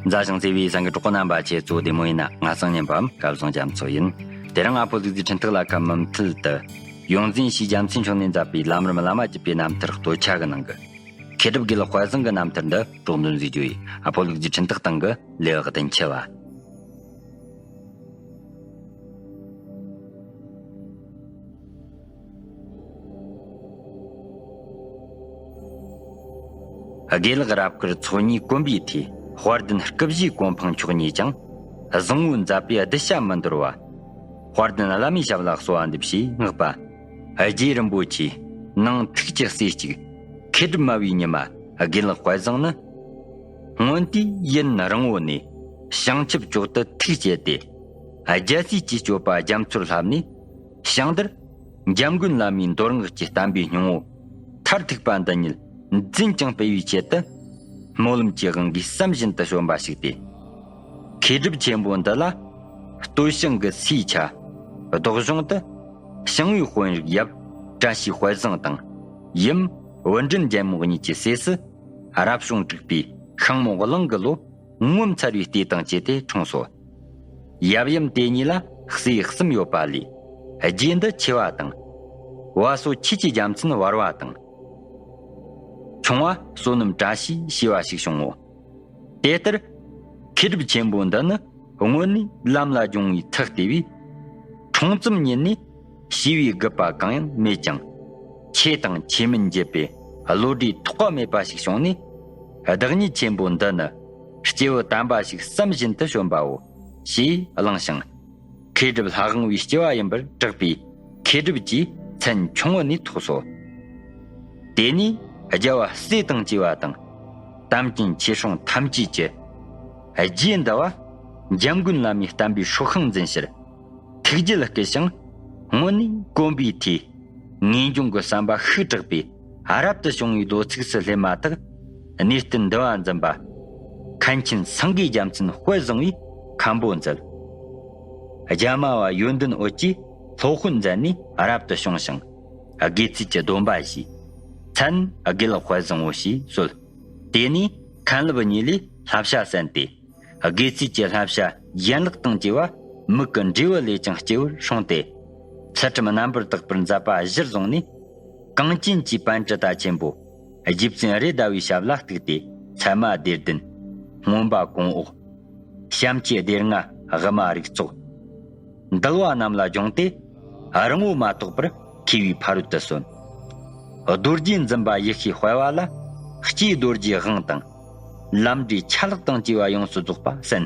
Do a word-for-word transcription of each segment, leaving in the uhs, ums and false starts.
མཛའ་ཞིང་བརྩེ་བའི་སེམས་ཀྱི་གྲོགས་པོ་རྣམ་པ། ཁྱེད་ཚོ་བདེ་མོ་ཡིན་ན། ང་སང་ཉིན་པའམ་སྐལ་བཟང་རྒྱ་མཚོ་ཡིན། དེ་རིང་ཨ་ཕོ་ལུག་རྫིའི་འཕྲིན་ཐག་ལ་ཁ་མུ་མཐུད་དུ། ཡོངས་འཛིན་ཞེས་རྒྱལ་མཚན་མཆོག་ནས་མཛད་པའི་ལམ་རིམ་བླ་མ་བརྒྱུད་པའི་རྣམ་ཐར་སྟོད་ཆ་གི་ནང་གི། མཁས་གྲུབ་དགེ་ལེགས་དཔལ་བཟང་གི་རྣམ་ཐར་འདི་སྒྲོག་འདོན་མཛད་རྒྱུ་ཡིན། ཨ་ཕོ་ལུག་རྫིའི་འཕྲིན་ཐག་སྟེང་གི་ལེའུ་བདུན་ཅུ་པ། དགེ་ལེགས་རབ་དཀར་ཚོགས་གཉིས་གོམ་པའི་མཐས། དཔལ་ལྡན་སྐུ་བཞིའི་གོ་འཕང་མཆོག་བརྙེས་ཀྱང་། བཟང་བོའི་མཛད་པས་གདུལ་བྱ་མི་འདོར་བ། དཔལ་ལྡན་བླ་མའི་ཞབས་ལ་གསོལ་བ་འདེབས་ཞེས་བསྔགས་པ། རྗེ་རིན་པོ་ཆེ་ནང་ཐུགས་ཀྱི་སྲས་གཅིག་མཁས་གྲུབ་སྨྲ་བའི་ཉི་མ་དགེ་ལེགས་དཔལ་བཟང་ནི། སྔོན་དུས་ཡུན་རིང་བོ་ནས་བྱང་ཆུབ་མཆོག་ཏུ་ཐུགས་བསྐྱེད་དེ། རྒྱལ་སྲས་ཀྱི་སྤྱོད་པ་རྒྱ་མཚོར་བསླབས་ནས། ཞིང་འདིར་འཇམ་མགོན་བླ་མའི་མདོ་སྔགས་ཀྱི་བསྟན་པའི་སྙིང་པོ་མཐར་ཐུག་པ་འདི་ཉིད་འཛིན་ཅིང་སྤེལ་བའི་ཆེད་དུ། སྨོན་ལམ་གྱི་དབང་གིས་བསམ་བཞིན་དུ་བྱོན་པ་ཞིག་སྟེ། མཁས་གྲུབ་ཆེན་པོ་འདི་ལ་སྟོད་ཞིང་གི་སའི་ཆ་རྡོ་གཞོང་དུ། ཞིང་པའི་དཔོན་རིགས་ཡབ་བཀྲ་ཤིས་དཔལ་བཟང་དང་། ཡུམ་བུ་མགྲིན་རྒྱལ་མོ་གཉིས་ཀྱི་སྲས་སུ། རབ་བྱུང་དྲུག་པའི་ཤིང་མོ་གླང་གི་ལོ། ངོ་མཚར་བའི་ལྟས་དང་བཅས་ཏེ་འཁྲུངས་སོ། ཡབ་ཡུམ་དེ་གཉིས་ལ་སྲས་གསུམ་ཡོད་པ་ལས། རྗེ་འདི་ཆེ་བ་དང་། བ་སོ་ཁྱེད་ཀྱི་རྒྱལ་མཚན་བར་བ་དང་། ཆུང་བ་བསོད་ནམས་བཀྲ་ཤིས་ཞེས་པ་ཞིག་བྱུང་ངོ་། དེ་ལྟར་མཁས་གྲུབ་ཆེན་པོ་འདི་ནི་སྔོན་ནས་ལམ་ལ་སྦྱོང་བའི་ཐུགས་བརྟས་པས། འཁྲུངས་ཙམ་ཉིད་ནས་ཞེས་པའི་དགུ་པ་གང་ཡང་མེད་ཀྱང་། ཆེ་དང་ཆེ་མིན་བརྗེད་པའི་བློ་གྲོས་ཐོགས་པ་མེད་པ་ཞིག་བྱུང་ནས། བདག་ཉིད་ཆེན་པོ་འདི་ནི་སྐྱེས་བུ་དམ་པ་ཞིག་བསམ་བཞིན་དུ་བྱོན་པའོ། ཞེས་གླེང་ཞིང་། མཁས་གྲུབ་ལྷ་དབང་བའི་སྐྱེ་བ་ཡིན་པར་གྲགས་པའི་མཁས་གྲུབ་ཀྱི་མཚན་ཆུང་ངུ་ནས་ཐོགས་སོ། དེ་ནས་རྒྱལ་བ་སྲས་དང་བཅས་པ་དང་། དམ་ཅན་ཆོས་སྲུང་ཐམས་ཅད་ཀྱི། རྗེ་འདི་བ་འཇམ་མགོན་བླ་མའི་བསྟན་པའི་སྲོག་ཤིང་འཛིན་ཕྱིར། ཐུགས་རྒྱུད་བསྐུལ་ཞིང་སྔོན་ནས་གོམ་པའི་མཐས། ངེས་འབྱུང་གི་བསམ་པ་ཤུགས་དྲག་པས་རབ་ཏུ་བྱུང་བའི་ལོ་ཚིགས་སུ་སླེབས་མ་ཐག། གནས་བརྟན་འདུལ་བ་འཛིན་པ། མཁན་ཆེན་སེང་གེའི་རྒྱལ་མཚན་དཔལ་བཟང་བོས་མཁན་པོ་མཛད། རྒྱ་མ་བ་ཡོན་ཏན་འོད་ཀྱིས་སློབ་དཔོན་མཛད་ནས་རབ་ཏུ་བྱུང་ཞིང་། དགེ་ཚུལ་གྱི་སྡོམ་པ་བཞེས། མཚན་དགེ་ལེགས་དཔལ་བཟང་བོ་ཞེས་གསོལ། དེ་ནས་མཁན་སློབ་གཉིས་ལས་བསླབ་བྱ་གསན་ཏེ། དགེ་ཚུལ་གྱི་བསླབ་བྱ་ཡན་ལག་དང་བཅས་པ་མིག་གི་འབྲས་བུ་ལས་ཀྱང་སྐྱེ་བར་སྲུང་སྟེ། ཚུལ་ཁྲིམས་རྣམ་པར་དག་པར་མཛད་པ་གཞིར་བཟུང་ནས། གངས་ཅན་གྱི་པཎ་གྲུབ་ཆེན་པོ་རྗེ་བཙུན་རེད་མདའ་བའི་ཞབས་ལ་གཏུགས་ཏེ། ཚད་མ་སྡེ་བདུན། མངོན་པ་གོང་འོག། བྱམས་བརྩེ་སྡེ་ལྔ། དབུ་མ་རིགས་ཚོགས། འདུལ་བ་རྣམས་ལ་སྦྱོང་སྟེ། རིང་པོ་མ་ཐོགས་པར་མཁས་པའི་ཕ་རོལ་ཏུ་སོན། རྡོ་རྗེ་འཛིན་པ་ཡེ་ཤེས་དཔལ་བ་ལ། སྐྱེས་རྡོ་རྗེའི་དབང་དང་། ལམ་འབྲས་ཆ་ལག་དང་བཅས་པ་ཡོངས་སུ་རྫོགས་པ་གསན།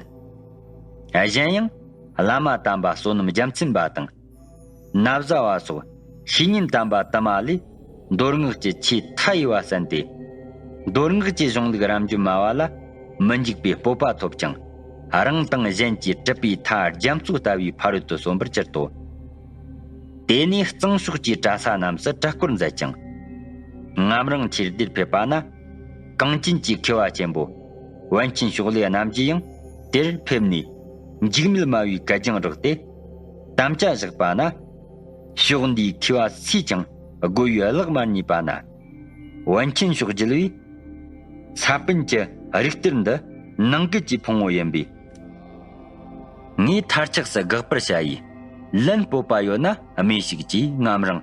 གཞན་ཡང་བླ་མ་དམ་པ་བསོད་ནམས་རྒྱལ་མཚན་པ་དང་། ན་བཟའ་བ་སོགས་བཤེས་གཉེན་དམ་པ་དུ་མ་ལས། མདོ་སྔགས་ཀྱི་ཆོས་མཐའ་ཡས་པ་གསན་ཏེ། མདོ་སྔགས་ཀྱི་གཞུང་ལུགས་རབ་འབྱམས་སྨྲ་བ་ལ་མི་འཇིགས་པའི་སྤོབས་པ་ཐོབ་ཅིང་། རང་དང་གཞན་གྱི་གྲུབ་པའི་མཐའ་རྒྱ་མཚོ་ལྟ་བུའི་ཕ་རོལ་ཏུ་སོན་པར་གྱུར་ཏོ། དེ་ནས་གཙང་ཕྱོགས་ཀྱི་གྲྭ་ས་རྣམས་སུ་གྲྭ་སྐོར་མཛད་ཅིང་། ངམ་རིང་ཁྱེར་བདེར་ཕེབས་པ་ན། གངས་ཅན་གྱི་མཁས་པ་ཆེན་པོ་པཎ་ཆེན་ཕྱོགས་ལས་རྣམ་རྒྱལ་ཡང་དེར་ཕེབས་ནས། འཇིགས་མེད་སྨྲ་བའི་གད་རྒྱངས་བསྒྲགས་ཏེ། དམ་བཅའ་བཞག་པ་ན། ཕྱོགས་འདིའི་མཁས་པ་སུས་ཀྱང་རྒོལ་བའི་གླགས་མ་རྙེད་པ་ན། པཎ་ཆེན་ཕྱོགས་རྒྱལ་བས། ས་པཎ་གྱི་རིགས་གཏེར་འདི་ནང་ཁུལ་གྱི་ཕུང་པོ་ཡིན་པས། ངས་མཐར་ཆགས་སུ་དགག་པར་བྱ་ཡི། ལན་སྤོབས་པ་ཡོད་ན་སྨྲོས་ཤིག་ཅེས་ངམ་རིང་།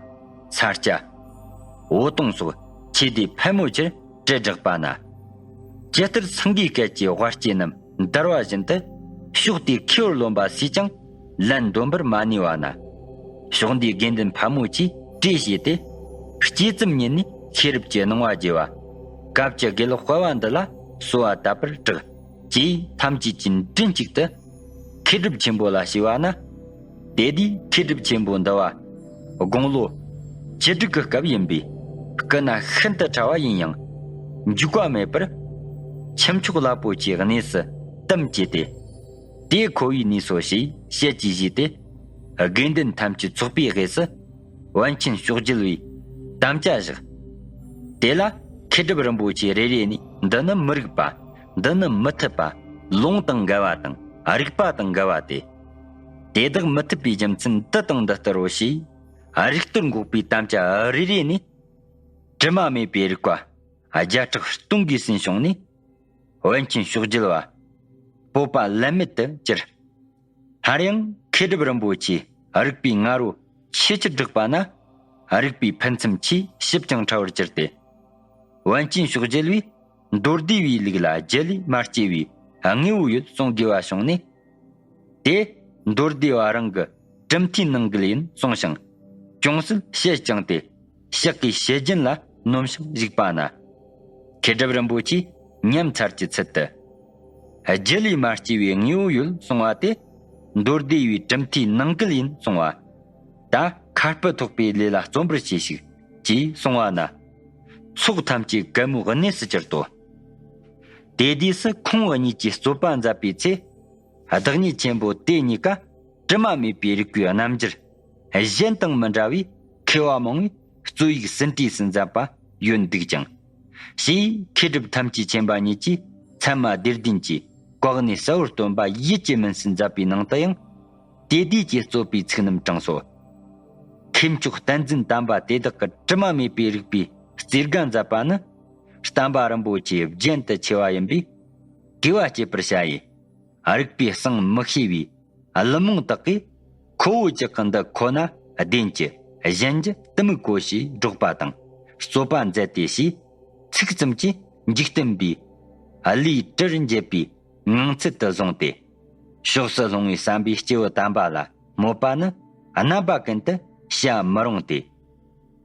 ས་སྐྱ། འོ་དོང་སོགས་ཆོས་སྡེ་ཕལ་མོ་ཆེར་དྲིལ་བསྒྲགས་པ་ན། ཇི་ལྟར་སེང་གེའི་སྐད་ཀྱི་དབའ་སྐྱེས་རྣམས་འདར་བ་བཞིན་དུ། ཕྱོགས་དེའི་མཁས་པར་རློམ་པ་སུས་ཀྱང་ལན་འདོན་པར་མ་ནུས་པ་ན། ཕྱོགས་འདིའི་དགེ་འདུན་ཕལ་མོ་ཆེས་བཀྲེས་བྱས་ཏེ། སྐྱེས་ཙམ་ཉིད་ནས་ཤེས་རབ་ཀྱི་སྣང་བ་རྒྱས་པ། སྐབས་ཀྱི་དགེ་ལེགས་དཔལ་བ་འདི་ལ་གསོལ་བ་བཏབ་པར་གྲགས། ཅེས་ཐམས་ཅད་ཀྱིས་མགྲིན་གཅིག་ཏུ་མཁས་གྲུབ་ཆེན་པོ་ལ་ཞུས་པ་ན། དེ་དུས་མཁས་གྲུབ་ཆེན་པོ་འདི་བ་དགུང་ལོ་བཅུ་དྲུག་གི་སྐབས་ཡིན་པས། སྐུ་ན་ཤིན་ཏུ་ཕྲ་བ་ཡིན་ཡང་འཇིགས་པ་མེད་པར། ཁྱུ་མཆོག་ལ་པོ་ཆེའི་གནས་སུ་བསྟིམ་བཅས་ཏེ། དེ་ཁོ་བོའི་གནས་སོ་ཞེས་ཞལ་གྱིས་བཞེས་ཏེ། དགེ་འདུན་ཐམས་ཅད་ཚོགས་པའི་དབུས་སུ། པཎ་ཆེན་ཕྱོགས་རྒྱལ་བས་དམ་བཅའ་བཞག། དེ་ལ་མཁས་གྲུབ་རིན་པོ་ཆེ་རེ་རེ་ནས། འདི་ནི་མི་རིགས་པ། འདི་ནི་མི་ཐུབ་པ། ལུང་དང་འགལ་བ་དང་། རིགས་པ་དང་འགལ་བ་སྟེ། དེ་དག་མི་ཐུབ་པའི་རྒྱུ་མཚན་འདི་དང་འདི་ལྟར་རོ་ཞེས། རིགས་གཏེར་འགོག་པའི་དམ་བཅའ་རེ་རེ་ནས། དྲི་མ་མེད་པའི་རིགས་པ་བརྒྱ་ཕྲག་སྟོང་གིས་ཟིན་བྱུང་ནས། པཎ་ཆེན་ཕྱོགས་རྒྱལ་བ། སྤོབས་པ་ལན་མེད་དུ་གྱུར། སླར་ཡང་མཁས་གྲུབ་རིན་པོ་ཆེས་རིག་པའི་ང་རོ་ཆེས་ཆེར་བསྒྲགས་པ་ན། རིག་པའི་ཕུན་སུམ་ཆེས་ཞིབ་ཅིང་ཕྲ་བར་གྱུར་ཏེ། པཎ་ཆེན་ཕྱོགས་རྒྱལ་བས་མདོ་སྡེ་བའི་ལུགས་ལ་རྒྱུ་ལས་མ་སྐྱེས་པའི་དངོས་པོ་ཡོད་གསུང་དགོས་པ་བྱུང་ནས། དེ་མདོ་སྡེ་པ་རང་གི་གྲུབ་མཐའི་ནང་འགལ་ཡིན་གསུངས་ཤིང་། ཅུང་ཟད་བཤད་ཀྱང་སྟེ། ཕྱག་གིས་བཤད་རྒྱུན་ལ་ནོམ་ཞིང་གཞིགས་པ་ན། མཁས་གྲུབ་རིན་པོ་ཆེས་ཉམས་ཚར་གྱི་ཚུལ་དུ། རྒྱུ་ལས་མ་སྐྱེས་པའི་དངོས་པོ་ཡོད་གསུང་བ་དེ། མདོ་སྡེ་པའི་གྲུབ་མཐའི་ནང་འགལ་ཡིན་གསུང་བ། ད་ཁ་སྤུ་ཐོགས་པའི་ལས་ལ་བརྩོན་པར་བྱོས་ཤིག་ཅེས་གསུང་བ་ན། ཚོགས་ཐམས་ཅད་གད་མོའི་གནས་སུ་གྱུར་ཏོ། དེ་དུས་སུ་ཁོང་གཉིས་ཀྱིས་རྩོད་པ་མཛད་པའི་ཚེ། བདག་ཉིད་ཆེན་པོ་དེ་གཉིས་ཀ་དྲི་མ་མེད་པའི་རིག་པའི་རྣམ་འགྱུར། གཞན་དང་མི་འདྲ་བས་མཁས་པ་མང་བས་རྩོད་ཡིག་ཟིན་བྲིས་སུ་མཛད་པ་ཡོད་འདུག་ཅིང་། ཞེས་མཁས་གྲུབ་ཐམས་ཅད་མཁྱེན་པ་ཉིད་ཀྱིས་ཚད་མ་སྡེ་བདུན་གྱི་གོ་གནས་གསལ་བོར་སྟོན་པ་ཡིད་ཀྱི་སྨིན་སུ་མཛད་པའི་ནང་དུ་ཡང་དེ་དུས་ཀྱི་རྩོད་པའི་ཚིག་རྣམས་དྲངས་སོ། མཁས་མཆོག་བསྟན་འཛིན་དམ་པ་དེ་དག་གི་དྲི་མ་མེད་པའི་རིག་པའི་རྩེ་དགའ་མཛད་པ་ནི། བསྟན་པ་རིན་པོ་ཆེ་རྒྱན་དུ་ཆེ་བ་ཡིན་པས་དགེ་བ་སྐྱེད་པར་བྱ་ཡི། རིག་པའི་གསང་མི་ཤེས་པའི་ཀླུ་མོང་དག་གིས་ཁོ་བོ་ཅག་གི་འདི་ཁོ་ན་བདེན་གྱི་གཞན་གྱི་གཏི་མུག་གོ་ཞེས་སྒྲོག་པ་དང་རྩོད་པ་མཛད་དེ། ཞེས་ཚིག་ཙམ་གྱིས་འཇིག་རྟེན་པའི་བློའི་དྲིར་འཇེབས་པའི་ངང་ཚུལ་དུ་བཟུང་སྟེ། ཕྱོགས་སུ་ལྷུང་བའི་བསམ་པའི་སྐྱེས་བུ་དམ་པ་ལ་སྨོད་པ་ནི་རྣམ་པ་ཀུན་ཏུ་བྱ་མི་རུང་སྟེ།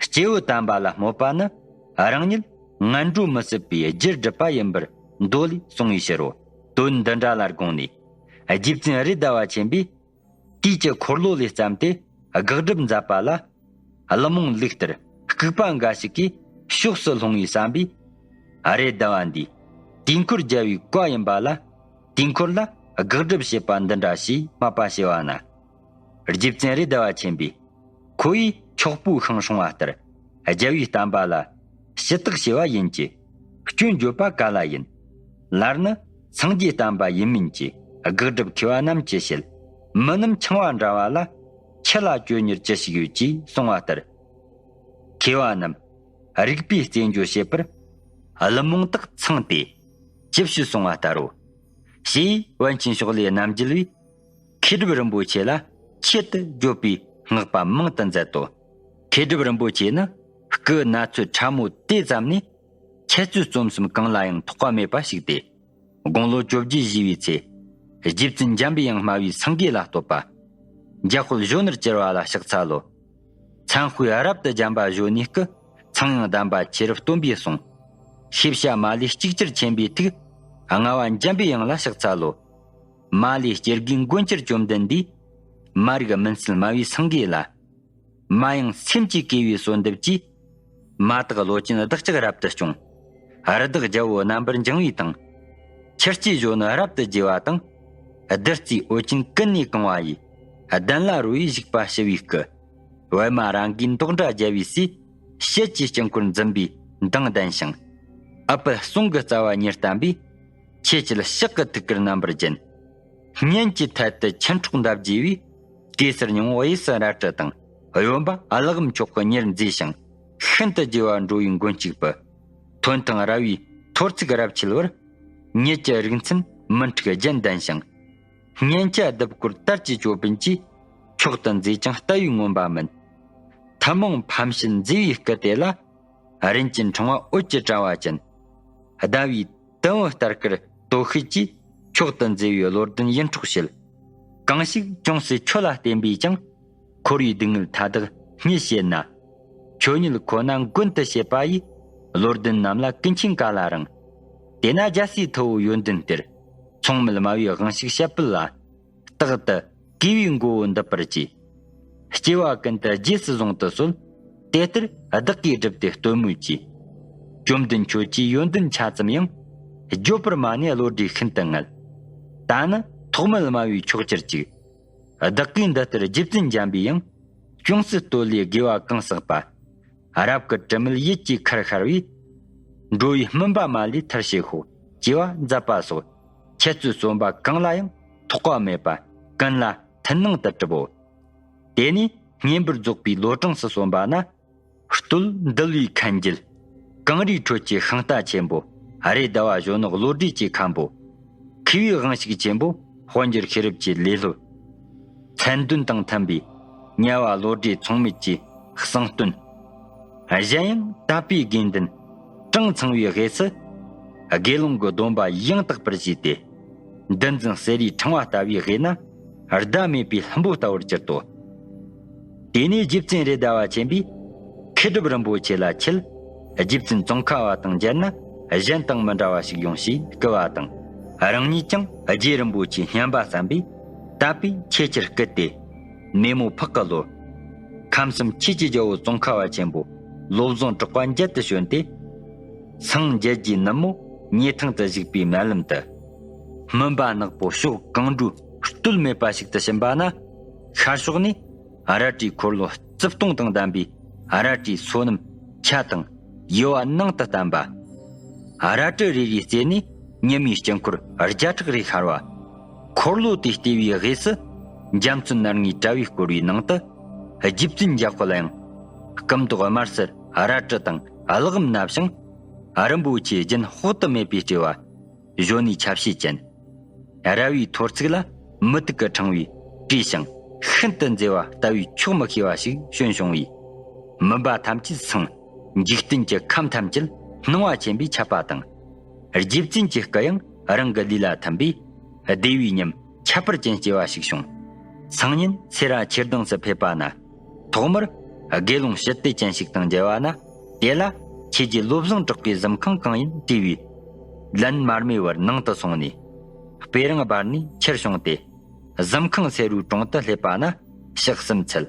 སྐྱེས་བུ་དམ་པ་ལ་སྨོད་པ་ནི་རང་ཉིད་ངན་འགྲོ་མི་སྲིད་པའི་རྒྱུར་སྒྲུབ་པ་ཡིན་པར་མདོ་ལས་གསུངས་པའི་ཕྱིར་རོ། དོན་འདི་འདྲ་ལ་དགོངས་ནས་རྗེ་བཙུན་རེད་མདའ་བ་ཆེན་པོས་དུས་ཀྱི་འཁོར་ལོ་ལས་བརྩམས་ཏེ་དགག་སྒྲུབ་མཛད་པ་ལ། ཀླུ་མོང་ལུགས་ལྟར་ལྐུགས་པ་འགའ་ཞིག་གིས་ཕྱོགས་སུ་ལྷུང་བའི་བསམ་པས། རེད་མདའ་བ་འདིས་དུས་འཁོར་རྒྱལ་བའི་བཀའ་ཡིན་པ་ལ། དུས་འཁོར་ལ་དགག་སྒྲུབ་བྱེད་པ་འདི་འདྲ་ཞེས་སྨྲས་པ་ཞེས་པ་ན། རྗེ་བཙུན་རེད་མདའ་བ་ཆེན་པོས། ཁོ་བོས་འཁྱོག་པོའི་ཤིང་སྲུང་བ་ལྟར་རྒྱལ་བའི་བསྟན་པ་ལ་ཞུ་དག་བྱས་པ་ཡིན་གྱི། སྐྱོན་བརྗོད་པ་ག་ལ་ཡིན། ལར་ནི་སངས་རྒྱས་བསྟན་པ་ཡིན་མིན་གྱི་དགག་སྒྲུབ་མཁས་པ་རྣམས་ཀྱི་ཞལ། མི་རྣམས་འཆིང་བ་འདྲ་བ་ལ་ཁྱི་ལ་གྱོད་ཉེར་ཅི་ཞིག་ཡོད་ཅེས་གསུང་བ་ལྟར། མཁས་པ་རྣམས་རིག་པའི་རྩེད་འཇོ་བྱེད་པར་ཀླུ་མོང་དག་ཚང་སྟེ་ཅི་ཞིག་གསུང་བ་ལྟར་རོ། ཞེས་པཎ་ཆེན་ཕྱོགས་ལས་རྣམ་རྒྱལ་བས། མཁས་གྲུབ་རིན་པོ་ཆེ་ལ་ཆེད་དུ་བརྗོད་པའི་བསྔགས་པ་མང་དུ་མཛད་དོ། མཁས་གྲུབ་རིན་པོ་ཆེ་ནི་སྐུ་ན་ཚོད་ཕྲ་མོ་དེ་ཙམ་ནས་འཆད་རྩོད་རྩོམ་གསུམ་གང་ལ་ཡང་ཐོགས་པ་མེད་པ་ཞིག་སྟེ། དགུང་ལོ་བཅོ་བརྒྱད་བཞེས་པའི་ཚེ། རྗེ་བཙུན་འཇམ་པའི་དབྱངས་སྨྲ་བའི་སེང་གེ་ལ་བསྟོད་པ། འཇམ་དཔལ་གཞོན་ནུར་གྱུར་པ་ལ་ཕྱག་འཚལ་ལོ། མཚན་དཔེ་རབ་ཏུ་འཇམ་པ་གཞོན་ནུའི་སྐུ། ཚངས་དབྱངས་ལྡན་པ་ཆེ་རབ་སྟོན་པའི་གསུང་། ཤེས་བྱ་མ་ལུས་གཅིག་ཅར་མཁྱེན་པའི་ཐུགས། ལྔ་པ་འཇམ་པའི་དབྱངས་ལ་ཕྱག་འཚལ་ལོ། མ་ལུས་སྐྱེ་རྒུའི་མགོན་གྱུར་བཅོམ་ལྡན་འདས། མ་རིག་སྨིན་སྲོལ་སྨྲ་བའི་སེང་གེ་ལ། མ་ཡེངས་སེམས་ཀྱིས་བསྐོས་པའི་གསོལ་འདེབས་ཀྱིས། མ་དག་བློ་ཅན་བདག་ཅག་རབ་ཏུ་སྐྱོང་། རི་དྭགས་རྒྱལ་པོ་རྣམ་པར་འགྱིང་བའི་དང་། ཆུ་སྐྱེས་གཞོན་ནུ་རབ་ཏུ་རྒྱས་པ་དང་། བདུད་རྩིའི་འོད་ཅན་ཀུན་ནས་གང་བ་ཡི། གདན་ལ་རོལ་པའི་བཞུགས་པ་ཞུ་བའི་སྐུ། པདྨ་རཱ་གའི་མདོག་འདྲ་རྒྱལ་བའི་སྲས། ཞལ་གྱི་དཀྱིལ་འཁོར་འཛིན་པའི་མདངས་ལྡན་ཞིང་། ཨ་པད་ཟངས་ཀྱི་རྩ་བ་ཉིད་བརྟན་པའི། ཆེ་བསྐྱེད་ཕྱག་གི་ཐུགས་ཀར་རྣམ་པར་བརྒྱན། སྙན་གྱི་ཐད་དུ་ཆོས་འཕྲོག་འདབ་རྒྱས་པའི། གེ་སར་སྙིང་པོ་གཡས་སུ་རལ་གྲི་དང་། གཡོན་པ་ཀླུ་དབང་མཆོག་གི་ཉེར་མཛེས་ཤིང་། ཤིན་ཏུ་རྒྱས་པ་འགྲོ་བའི་མགོན་གཅིག་པུ། ཐོན་དང་ར་བའི་ཐོར་ཚུགས་རབ་འཁྱིལ་བར། ཉིད་ཀྱི་རིག་མཚན་མུན་འཁྲིགས་རྒྱན་ལྡན་ཞིང་། སྙན་ཆ་ལྡབ་སྐོར་དར་གྱི་ཅོད་པན་གྱིས། མཆོག་ཏུ་མཛེས་ཀྱང་ལྟ་བས་ངོམས་པ་མིན། ཐུན་མོང་ཕམ་བྱེད་མཛེས་པའི་སྐུ་དེ་ལ། རིན་ཆེན་ཕྲེང་བ་འོད་ཀྱི་དྲ་བ་ཅན། ཟླ་བའི་དུམ་བུ་ལྟར་དཀར་སྟོབས་ཤུགས་ཀྱིས། མཆོག་ཏུ་མཛེས་པའི་བློ་ལྡན་ཡིད་འཕྲོག་བྱེད། གང་ཞིག་ཅུང་ཟད་ཁྱོད་ལ་བརྟེན་པས་ཀྱང་། འཁོར་བའི་སྡུག་བསྔལ་མཐའ་དག་རྙེད་བྱེད་ན། ཁྱོད་ཉིད་ཁོ་ན་མགོན་དུ་བྱེད་པ་ཡི། བློ་ལྡན་རྣམས་ལ་ཀུན་མཁྱེན་ག་ལ་རུང་། དེས་ན་རྒྱལ་སྲས་ཐུ་བོ་ཡོན་ཏན་གཏེར། མཚུངས་མེད་སྨྲ་བའི་དབང་ཕྱུག་བྱ་སྤུ་ལ། རྟག་ཏུ་གུས་པས་མགོ་བོ་འདེབས་པར་གྱིས། སྐྱེ་བ་ཀུན་ཏུ་རྗེས་སུ་བཟུང་དུ་གསོལ། དེ་ལྟར་བདག་གིས་བསྒྲུབས་ཏེ་བསྟོད་སྨོས་ཀྱིས། བཅོམ་ལྡན་ཁྱོད་ཀྱི་ཡོན་ཏན་ཆ་ཙམ་ཡང་། བརྗོད་པར་མ་ནུས་བློ་གྲོས་ཤིན་ཏུ་ངལ། ད་ནི་ཐོགས་མེད་སྨྲ་བའི་མཆོག་གྱུར་ཅིག། བདག་གིས་འདི་ལྟར་རྗེ་བཙུན་འཇམ་པའི་དབྱངས། ཅུང་ཟད་བསྟོད་ལས་དགེ་བ་གང་བསགས་པ། རབ་ཀྱི་དྲི་མེད་ཡིད་ཀྱི་ཁར་ཤར་བས། འགྲོ་བའི་སྨིན་པ་མ་ལུས་མཐར་བྱེད་ཤོག། ཅེས་པ་མཛད་པ་སོགས་འཆད་རྩོད་རྩོམ་པ་གང་ལ་ཡང་ཐོགས་པ་མེད་པ་ཀུན་ལ་མཐུན་སྣང་དུ་གྲུབ་བོ། དེ་ནས་བསྙེན་པར་རྫོགས་པའི་ལོ་གྲངས་སུ་སོན་པ་ན། རྟོལ་འདུལ་བའི་མཁན་རྒྱུད། གངས་རིའི་ཁྲོད་ཀྱི་ཤིང་རྟ་ཆེན་པོ། རེད་མདའ་བ་གཞོན་ནུ་བློ་གྲོས་ཀྱི་མཁན་པོ། མཁས་པའི་དབང་ཕྱུག་ཆེན་པོ་དཔལ་འབྱོར་ཤེས་རབ་ཀྱི་ལས་སློབ། མཚན་དོན་དང་མཐུན་པའི་དམྱལ་བ་བློ་གྲོས་མཚུངས་མེད་ཀྱི་གསང་སྟོན། གཞན་ཡང་དད་པའི་དགེ་འདུན་གྲངས་ཚང་བའི་དབུས་སུ། དགེ་སློང་གི་སྡོམ་པ་ཡང་དག་པར་བཞེས་ཏེ། འདུ་འཛིན་བསེ་རུའི་ཕྲེང་བ་ལྟ་བུའི་དབུས་ན་ཟླ་མེད་པའི་ལྷུན་པོ་ལྟ་བུར་གྱུར་ཏོ། དེ་ནས་རྗེ་བཙུན་རེད་མདའ་བ་ཆེན་པོས་མཁས་གྲུབ་རིན་པོ་ཆེ་ལ། ཁྱེད་རྗེ་བཙུན་ཙོང་ཁ་བ་དང་མཇལ་ན་གཞན་དང་མི་འདྲ་བ་ཞིག་ཡོང་ཞེས་བསྐུལ་བ་དང་། རང་ཉིད་ཀྱང་རྗེ་རིན་པོ་ཆེ་སྙན་པ་བསམ་པས་དད་པས་ཆེས་ཆེར་བསྐུལ་ཏེ། མེ་མོ་ཕག་གི་ལོར། ཁམས་གསུམ་ཆོས་ཀྱི་རྒྱལ་པོ་ཙོང་ཁ་བ་ཆེན་པོ་བློ་བཟང་གྲགས་པ་མཇལ་དུ་བྱོན་ཏེ། སངས་རྒྱས་ཀྱི་ནུབ་མོ་ཉེ་ཐང་དུ་བཞུགས་པའི་མལ་ལམ་དུ། མུན་པ་ནག་པོ་ཕྱོགས་གང་འགྲོའི་སྟོད་སྨད་པ་ཞིག་ཏུ་ཕྱིན་པ་ན། ཤར་ཕྱོགས་ནས་རལ་གྲིའི་འཁོར་ལོ་རྩིབས་སྟོང་དང་ལྡན་པའི་རལ་གྲིའི་སོ་ནམ་ཆ་དང་ཡུ་བ་ནང་དུ་བསྟན་པ། རལ་གྲི་རེ་རེའི་རྩེ་ནས་ཉི་མའི་དཀྱིལ་འཁོར་བརྒྱ་ཕྲག་རེ་ཤར་བ། འཁོར་ལོ་དེའི་ལྟེ་བའི་དབུས་སུ་འཇམ་རྩུབ་སྣ་ལྔའི་དྲ་བས་བསྐོར་བའི་ནང་དུ། རྗེ་བཙུན་འཇམ་དཔལ་དབྱངས། སྐུ་མདོག་དམར་སེར་རལ་གྲི་དང་གླགས་བམ་མནབས་ཤིང་། རིན་པོ་ཆེའི་རྒྱན་དཔག་ཏུ་མེད་པའི་སྤྲས་པ། གཞོན་ནུའི་ཆ་བྱད་ཅན། རལ་བའི་ཐོར་ཚུགས་ལ་མུ་ཏིག་གི་ཕྲེང་བས་སྤྲས་ཤིང་ཤིན་ཏུ་མཛེས་པ་ལྟ་བས་ཆོག་མི་ཤེས་པ་ཞིག་བྱོན་བྱུང་བས། མུན་པ་ཐམས་ཅད་སངས། འཇིག་རྟེན་གྱི་ཁམས་ཐམས་ཅད་སྣང་བ་ཆེན་པོས་ཁྱབ་པ་དང་། རྗེ་བཙུན་གྱི་སྐུ་ཡང་རང་གི་ལུས་ལ་ཐིམ་པས་བདེ་བའི་ཉམས་ཁྱད་པར་ཅན་སྐྱེ་བ་ཞིག་བྱུང་། སང་ཉིན་སེ་ར་ཆོས་སྡིངས་སུ་ཕེབས་པ་ན། ཐོག་མར་དགེ་སློང་ཞི་བདེ་ཅན་ཞིག་དང་མཇལ་བ་ན། དེ་ལ་ཁྱེད་ཀྱིས་བློ་བཟང་གྲགས་པའི་གཟིམ་ཁང་གང་ཡིན་དྲིས་པས། ལན་མ་སྨྲས་པར་ནང་དུ་སོང་ནས། དཔེ་རིང་སྦར་ནས་ཕྱིར་བྱུང་སྟེ། གཟིམ་ཁང་སེ་རུའི་དྲུང་དུ་སླེབས་པ་ན་ཕྱག་གསུམ་འཚལ།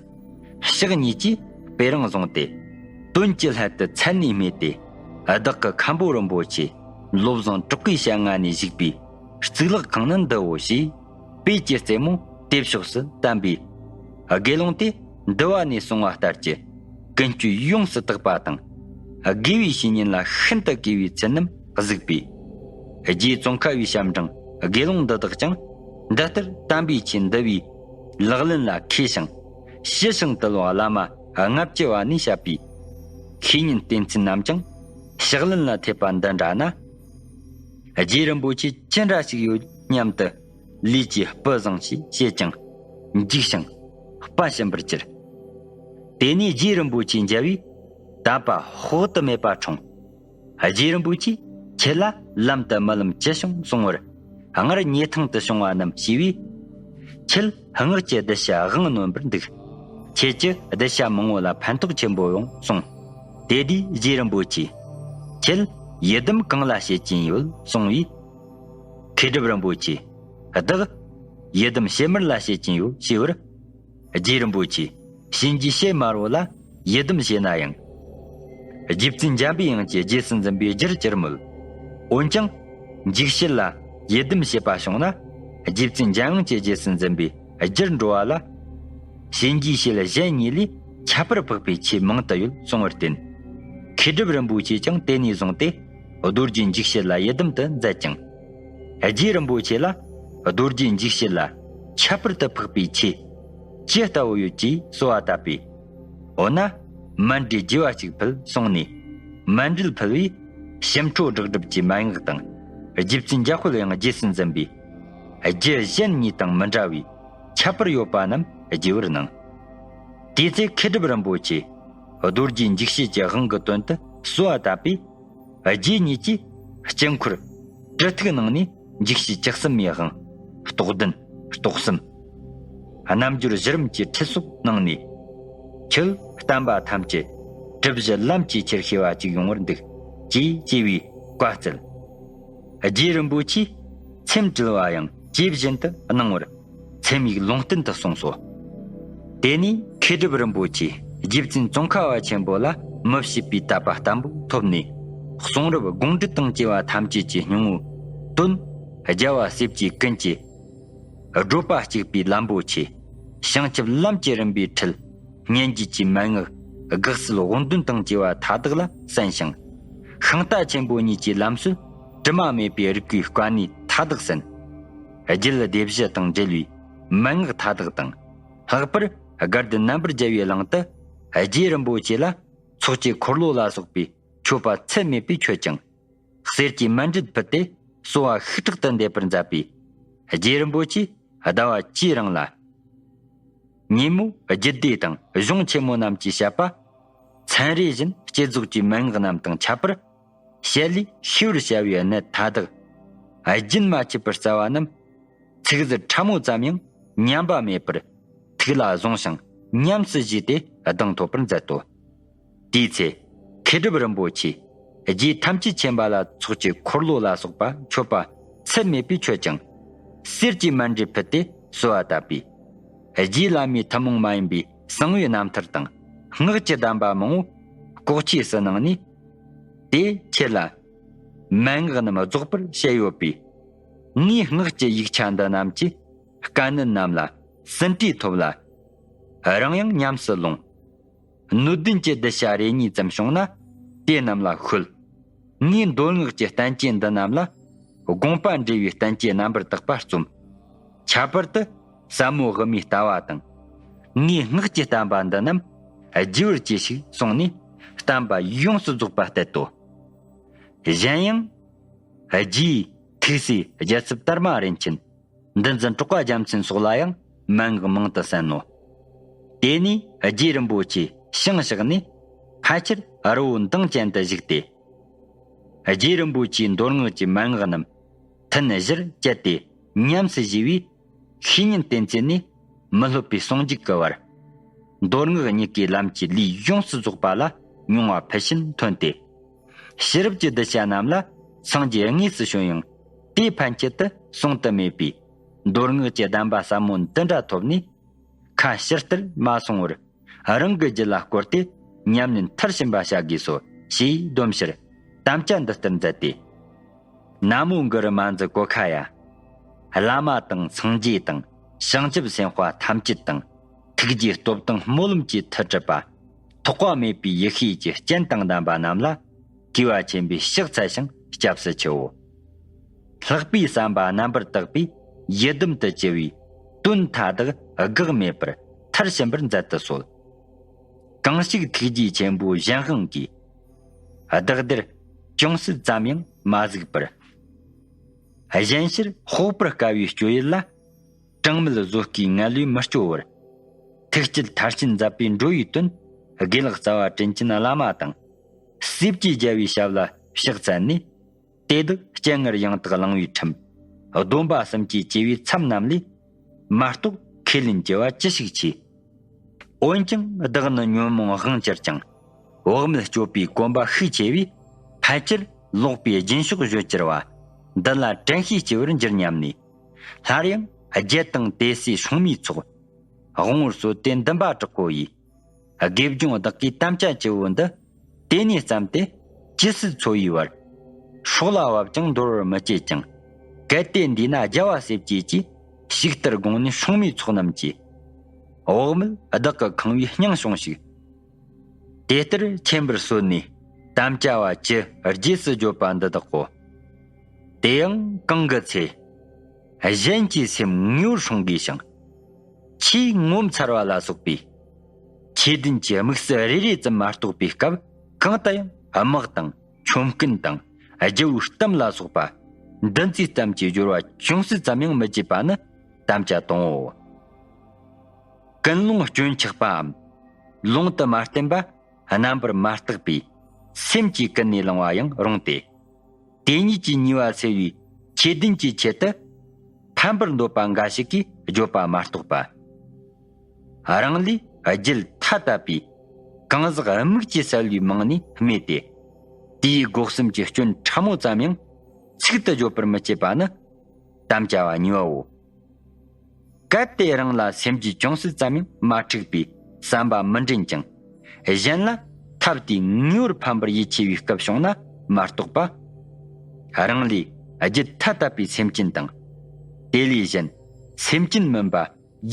ཕྱག་གཉིས་ཀྱིས་དཔེ་རིང་བཟུང་སྟེ། དོན་གྱི་སླད་དུ་མཚན་ནས་སྨྲས་ཏེ། བདག་གི་མཁན་པོ་རིན་པོ་ཆེ་བློ་བཟང་གྲགས་པའི་ཞལ་སྔ་ནས་བཞུགས་པའི་གཙུག་ལག་ཁང་ནི་འདིའོ་ཞེས། དཔེ་གྱི་རྩེ་མོ་དེ་ཕྱོགས་སུ་བསྟན་པས། དགེ་སློང་དེ་འདུལ་བ་ནས་སོང་བ་ལྟར་གྱི་ཀུན་སྤྱོད་ཡོངས་སུ་དག་པ་དང་། དགེ་བའི་བཤེས་གཉེན་ལ་ཤིན་ཏུ་གུས་པའི་ཚུལ་རྣམས་གཟིགས་པས། རྗེ་ཙོང་ཁ་བའི་ཞབས་འབྲིང་དགེ་སློང་འདི་དག་ཀྱང་འདི་ལྟར་དམ་པའི་ཆོས་འདུལ་བའི་ལག་ལེན་ལ་མཁས་ཤིང་ཞི་ཞིང་དུལ་བ་བླ་མ་ལྔ་བཅུ་བ་ནས་བཤད་པའི་བཤེས་གཉེན་བསྟེན་ཚུལ་རྣམས་ཀྱང་ཕྱག་ལེན་ལ་ཐེབས་པ་འདི་འདྲ་ན། རྗེ་རིན་པོ་ཆེ་ཅི་འདྲ་ཞིག་ཡོད་སྙམ་དུ་ལུས་ཀྱིས་སྤུ་བཟང་ཞེས་བྱེད་ཅིང་འཇིགས་ཤིང་དཔའ་ཞུམ་པར་གྱུར། དེ་ནས་རྗེ་རིན་པོ་ཆེ་མཇལ་བས་དད་པ་དཔག་ཏུ་མེད་པ་འཁྲུངས། རྗེ་རིན་པོ་ཆེས་ཁྱེད་ལ་ལམ་དུ་རྨི་ལམ་ཅི་བྱུང་གསུང་བར། སྔར་ཉེ་ཐང་དུ་བྱུང་བ་རྣམས་ཞུས་པས། ཁྱེད་སྔགས་ཀྱི་གདུལ་བྱ་དབང་ནོན་པར་འདུག། ཁྱེད་ཀྱིས་གདུལ་བྱ་མང་བོ་ལ་ཕན་ཐོགས་ཆེན་པོ་ཡོང་གསུངས། དེ་དུས་རྗེ་རིན་པོ་ཆེས། ཁྱེད་ཡི་དམ་གང་ལ་བྱེད་ཀྱིན་ཡོད་གསུང་བས། མཁས་གྲུབ་རིན་པོ་ཆེས། བདག་ཡི་དམ་ཕྱེ་མར་ལ་བྱེད་ཀྱིན་ཡོད་ཞུས་པར། རྗེ་རིན་པོ་ཆེས་གཤིན་རྗེ་གཤེད་དམར་པོ་ལ་ཡི་དམ་བྱེད་ན་ཡང་། རྗེ་བཙུན་འཇམ་པའི་དབྱངས་ཀྱི་རྗེས་སུ་འཛིན་པའི་རྒྱུར་གྱུར་མོད། འོན་ཀྱང་། འཇིགས་བྱེད་ལ་ཡི་དམ་བྱེད་པ་བྱུང་ན། རྗེ་བཙུན་འཇམ་དབྱངས་ཀྱི་རྗེས་སུ་འཛིན་པའི་རྒྱུར་འགྲོ་བ་ལ། གཤིན་རྗེ་གཤེད་གཞན་གཉིས་ལས་ཁྱད་པར་འཕགས་པའི་ཆོས་མང་དུ་ཡོད་གསུང་བར་བརྟེན། མཁས་གྲུབ་རིན་པོ་ཆེས་ཀྱང་དེ་ནས་བཟུང་སྟེ། རྡོ་རྗེ་འཇིགས་བྱེད་ལ་ཡི་དམ་དུ་མཛད་ཅིང་། རྗེ་རིན་པོ་ཆེ་ལ་རྡོ་རྗེ་འཇིགས་བྱེད་ལ་ཁྱད་པར་དུ་འཕགས་པའི་ཆོས་ཅི་ལྟ་བུ་ཡོད་ཅེས་གསོལ་བ་བཏབ་པས། འོ་ན་མཎྜལ་རྒྱས་པ་ཅིག་ཕུལ་གསུངས་ནས། མཎྜལ་ཕུལ་བས་ཞིམ་ཁྲོ་སྦྲག་སྒྲིབ་ཀྱི་མན་ངག་དང་། རྗེ་བཙུན་འཇམ་དཔལ་དབྱངས་རྗེས་སུ་འཛིན་པའི་རྒྱུ་གཞན་གཉིས་དང་མི་འདྲ་བའི་ཁྱད་པར་ཡོད་པ་རྣམས་རྒྱས་པར་གནང་། དེའི་ཚེ་མཁས་གྲུབ་རིན་པོ་ཆེས་རྡོ་རྗེ་འཇིགས་བྱེད་ཀྱི་དབང་གི་དོན་དུ་གསོལ་བ་བཏབ་པས། རྗེ་ཉིད་ཀྱིས་དཀྱིལ་འཁོར་གྲི་ཐིག་ནང་ནས་འཇིགས་བྱེད་བཅུ་གསུམ་མའི་དབང་། རྟོག་ལྡན། རྟོག་གསུམ། རྣལ་འབྱོར་གཞི་རིམ་གྱི་ཁྲིད་སོགས་གནང་ནས། ཁྱོད་བསྟན་པ་ཐམས་ཅད་གྲུབ་གཞི་ལམ་གྱི་ཆེར་ཤེས་པ་ཅིག་ཡོང་བར་འདུག་ཅེས་གསོལ་བའི་བཀའ་སྩལ། རྗེ་རིན་པོ་ཆེས་ཚེམས་དྲིལ་བ་ཡང་ཇི་བཞིན་དུ་གནང་བར། ཚེམས་ཡིག་ལུང་བསྟན་དུ་གསུངས་སོ། དེ་ནས་མཁས་གྲུབ་རིན་པོ་ཆེས་རྗེ་བཙུན་ཙོང་ཁ་པ་ཆེན་པོ་ལ་མི་ཕྱེད་པའི་དད་པ་བརྟན་པོ་ཐོབ་ནས། གསུང་རབ་དགོངས་འགྲེལ་དང་བཅས་པ་ཐམས་ཅད་ཀྱི་སྙིང་པོའི་དོན་རྒྱལ་བ་སྲས་བཅས་ཀུན་གྱི་བགྲོད་པ་གཅིག་པའི་ལམ་པོ་ཆེ། བྱང་ཆུབ་ལམ་གྱི་རིམ་པའི་ཁྲིད། སྙན་བརྒྱུད་ཀྱི་མན་ངག། དགག་སེལ་དབང་དོན་དང་བཅས་པ་མཐའ་དག་ལ་གསན་ཞིང་། ཤིང་རྟ་ཆེན་པོ་གཉིས་ཀྱི་ལམ་སྲོལ་དྲི་མ་མེད་པའི་རིགས་པའི་བཀའ་གནད་མཐའ་དག་གསན། རྒྱུད་སྡེ་བཞི་དང་འབྲེལ་བའི་མན་ངག་མཐའ་དག་དང་། ལྷག་པར་དགའ་ལྡན་རྣམ་པར་རྒྱལ་བའི་གླིང་དུ་རྗེ་རིན་པོ་ཆེ་ལ་ཚོགས་ཀྱི་འཁོར་ལོ་ལ་སོགས་པའི་མཆོད་པ་ཚད་མེད་པས་མཆོད་ཅིང་། གསེར་གྱི་མཎྜལ་ཕུལ་ཏེ་ གསོ་བ་ཤུགས་དྲག་ཏུ་འདེད་པར་མཛད་པས། རྗེ་རིན་པོ་ཆེས་ཟླ་བ་བཅུའི་རིང་ལ། ཉིན་མོ་རྒྱུད་སྡེ་དང་གཞུང་ཆེན་མོ་རྣམས་ཀྱི་བཤད་པ། མཚན་རེ་བཞིན་བསྐྱེད་རྫོགས་ཀྱི་མན་ངག་རྣམས་དང་ཁྱད་པར། བཤད་ལས་ཤེས་པར་བྱ་བའི་གནད་མཐའ་དག་རྒྱུན་མ་ཆད་པར་སྩལ་བ་རྣམས། ཚིག་ཟུར་ཕྲ་མོ་ཙམ་ཡང་ཉམས་པ་མེད་པར་ཐུགས་ལ་བཟུང་ཞིང་ཉམས་སུ་བཞེས་ཏེ་གདེང་ཐོབ་པར་མཛད་དོ། དེའི་ཚེ། མཁས་གྲུབ་རིན་པོ་ཆེ། རྗེ་ཐམས་ཅད་མཁྱེན་པ་ལ་སོགས་ཀྱི་འཁོར་ལོ་ལ་སོགས་པ་མཆོད་པ་ཚད་མེད་པས་མཆོད་ཅིང་། གསེར་གྱི་མཎྜལ་ཕུལ་ཏེ་གསོལ་བ་བཏབ་པས། རྗེ་བླ་མའི་ཐུན་མོང་མ་ཡིན་པའི་གསང་བའི་རྣམ་ཐར་དང་སྔགས་ཀྱི་གདམས་པ་མང་པོ་ལྐོག་ཆོས་སུ་གནང་ནས། དེ་ཁྱེད་ལ་མན་ངག་རྣམས་རྫོགས་པར་བཤད་ཡོད་པས། ངས་སྔགས་ཀྱི་ཡིག་ཆ་འདི་རྣམས་ཀྱི་དཀའ་གནད་རྣམས་ལ་ཟིན་བྲིས་ཐོབ་ལ། རང་ཡང་ཉམས་སུ་ལོངས། སྣོད་ལྡན་གྱི་གདུལ་བྱ་རེ་གཉིས་ཙམ་བྱུང་ན་དེ་རྣམས་ལ་ཤོད། ངས་མདོ་སྔགས་ཀྱི་བསྟན་བཅོས་འདི་རྣམས་ལ་དགོངས་པ་འགྲེལ་བའི་བསྟན་བཅོས་རྣམ་པར་དག་པ་རྩོམ། ཁྱད་པར་དུ་ཟབ་མོ་དབུ་མའི་ལྟ་བ་དང་། ངས་སྔགས་ཀྱི་བསྟན་པ་འདི་རྣམས་རྒྱས་པར་གྱིས་ཤིག་གསུངས་ནས། བསྟན་པ་ཡོངས་སུ་རྫོགས་པ་གཏད་དོ། གཞན་ཡང་། རྗེའི་ཐུགས་སྲས་རྒྱལ་ཚབ་དར་མ་རིན་ཆེན། འདུལ་འཛིན་གྲགས་པ་རྒྱལ་མཚན་སོགས་ལ་ཡང་མན་ངག་མང་དུ་གསན་ནོ། དེ་ནས་རྗེ་རིན་པོ་ཆེ་ཞིང་གཤེགས་ནས་ཕལ་ཆེར་རི་བོ་མདངས་ཅན་དུ་བཞུགས་ཏེ། རྗེ་རིན་པོ་ཆེའི་མདོ་སྔགས་ཀྱི་མན་ངག་རྣམས་ཐུན་བཞིར་བཅད་དེ་ཉམས་སུ་བཞེས་པས། ཤེས་ཉིད་བསྟེན་ཚེ་ནས་མི་སློབ་པའི་ཟུང་འཇུག་གི་བར། མདོ་སྔགས་གཉིས་ཀའི་ལམ་གྱི་ལུས་ཡོངས་སུ་རྫོགས་པ་ལ་མྱོང་བ་ཕུལ་ཕྱིན་ཐོན་ཏེ། ཕྱི་རབས་ཀྱི་གདུལ་བྱ་རྣམས་ལ་སངས་རྒྱས་དངོས་སུ་བྱོན་ཡང་དེ་ཕན་ཆད་དུ་གསུང་དུ་མེད་པས། མདོ་སྔགས་ཀྱི་གདམས་པ་ཟབ་མོ་འདི་འདྲ་ཐོབ་ནས་ཁ་ཕྱིར་བལྟར་མ་སོང་བར། རང་གི་རྒྱུད་ལ་བསྐོར་ཏེ་ཉམས་ལེན་མཐར་ཕྱིན་པ་བྱ་དགོས་སོ་ཞེས་སྡོམ་ཕྱིར་དམ་བཅའ་འདི་ལྟར་མཛད་དེ། ན་མོ་གུ་རུ་མ་འཛི་གོ་ཁ་ཡ། བླ་མ་དང་སངས་རྒྱས་དང་བྱང་ཆུབ་སེམས་དཔའ་ཐམས་ཅད་དང་ཐུགས་རྗེའི་སྟོབས་དང་སྨོན་ལམ་གྱི་མཐུ་གྲུབ་པ། ཐོགས་པ་མེད་པའི་ཡེ་ཤེས་ཀྱི་སྤྱན་དང་ལྡན་པ་རྣམས་ལ་གུས་པ་ཆེན་པོས་ཕྱག་འཚལ་ཞིང་སྐྱབས་སུ་མཆིའོ། ལྷག་པའི་བསམ་པ་རྣམ་པར་དག་པས་ཡི་དམ་དུ་བཅོལ་བའི་དོན་མཐའ་དག་འགག་མེད་པར་མཐར་ཕྱིན་པར་མཛད་དུ་གསོལ། གང་ཞིག་ཐུགས་རྗེ་ཆེན་པོའི་གཞན་དབང་གིས། བདག་འདིར་ཅུང་ཟད་ཙམ་ཡང་མ་གཟིགས་པར། གཞན་ཕྱིར་དཔོག་པར་དཀའ་བའི་སྤྱོད་ཡུལ་ལ། གྲངས་མེད་བཟོད་དཀའི་ངལ་བས་མི་སྐྱོ་བར། ཐུགས་བསྐྱེད་མཐར་ཕྱིན་མཛད་པའི་འགྲོ་བའི་དོན། དགེ་ལེགས་རྩ་བ་དྲིན་ཅན་བླ་མ་དང་། སྲས་བཅས་རྒྱལ་བའི་ཞབས་ལ་ཕྱག་འཚལ་ནས། དེ་དག་སྤྱན་སྔར་ཡང་དག་བླང་བའི་ཁྲིམས། སྡོམ་པ་གསུམ་གྱིས་བཅས་པའི་མཚམས་རྣམས་ལས། མ་གཏོགས་ཁས་ལེན་བགྱི་བ་ཅི་ཞིག་ཆེ། འོན་ཀྱང་བདག་ནི་ཉོན་མོངས་དབང་གྱུར་ཀྱང་། བག་མེད་སྤྱོད་པའི་གོམས་པ་ཤུགས་ཆེ་བས། ཕལ་ཆེར་ལོག་པའི་རྒྱུན་ཕྱོགས་བརྗོད་གྱུར་པ། འདི་ལ་དྲན་ཤེས་སྐྱེ་བར་འགྱུར་སྙམ་ནས། སླར་ཡང་རྒྱལ་དང་དེ་སྲས་སྲུང་མའི་ཚོགས། དབང་བོར་གསོལ་ཏེ་འདུན་པ་དྲག་པོ་ཡིས། དགེ་སྦྱོང་བདག་གིས་དམ་བཅའ་བཅུ་བོ་འདི། དེ་ནས་བརྩམས་ཏེ་ཇི་སྲིད་འཚོ་བའི་བར། སྲོག་ལ་བབ་ཀྱང་འདོར་བར་མི་བྱེད་ཅིང་། གལ་ཏེ་འདས་ན་རྒྱལ་བ་སྲས་བཅས་ཀྱིས། ཞིག་ལྟར་དགོངས་ནས་སྲུང་མའི་ཚོགས་རྣམས་ཀྱིས། བག་མེད་བདག་གི་ཁང་བའི་སྙིང་ཕྱུང་ཞིག། དེ་ལྟར་མཁྱེན་པར་གསོལ་ནས་དམ་བཅའ་བ་ཅི་རྗེས་སུ་བརྗོད་པ་འདི་དག་གོ། དེ་ཡང་གང་གི་ཚེ། གཞན་གྱི་སེམས་ངེས་པར་སྲུང་དགོས་ཤིང་། ཆེས་ངོ་མཚར་བ་ལ་སོགས་པའི། ཆོས་ལྡན་གྱི་དམིགས་བསལ་རེ་རེ་ཙམ་མ་གཏོགས་པའི་སྐབས་གང་དུ་ཡང་དམག་དང་ཆོམ་རྐུན་དང་རྒྱལ་པོའི་གཏམ་ལ་སོགས་པ་འདུ་འཛི་ཙམ་གྱི་སྦྱོར་བ་ཅུང་ཟད་ཙམ་ཡང་མི་བྱེད་པ་ནི་དམ་བཅའ་དང་པོའོ། ཀུན་སློང་སྐྱོན་ཆགས་པའམ། ལུང་དུ་མ་བསྟན་པ་རྣམ་པར་མ་བརྟགས་པའི་སེམས་ཀྱིས་ཀུན་ནས་བསླང་བ་ཡང་རུང་སྟེ། དེ་ཉིད་ཀྱི་ཉེས་པ་སེལ་བའི་ཆོས་ལྡན་གྱི་ཆེད་དུ་ཕན་པར་འདོད་པ་འགའ་ཞིག་གིས་བརྗོད་པ་མ་གཏོགས་པ། རང་ལས་རྒྱུད་ཐ་དད་པའི་གང་ཟག་དམིགས་ཀྱིས་བསལ་བའི་མིང་ནས་སྨོས་ཏེ། དེའི་སྒོ་གསུམ་གྱི་སྐྱོན་ཕྲ་མོ་ཙམ་ཡང་ཚིག་ཏུ་བརྗོད་པར་མི་བྱེད་པ་ནི་དམ་བཅའ་བ་གཉིས་པའོ། གལ་ཏེ་རང་ལ་སེམས་རྒྱུད་ཅུང་ཟད་ཙམ་ཡང་མ་འཁྲུགས་པའི་བསམ་པ་མི་འདྲེན་ཅིང་། གཞན་ལ་ཐབས་དེས་ངེས་པར་ཕན་པར་ཡིད་ཆེས་པའི་སྐབས་བྱུང་ན་མ་གཏོགས་པ། རང་ལས་རྒྱུད་ཐ་དད་པའི་སེམས་ཅན་དང་། དེ་ལས་གཞན་སེམས་ཅན་མིན་པ་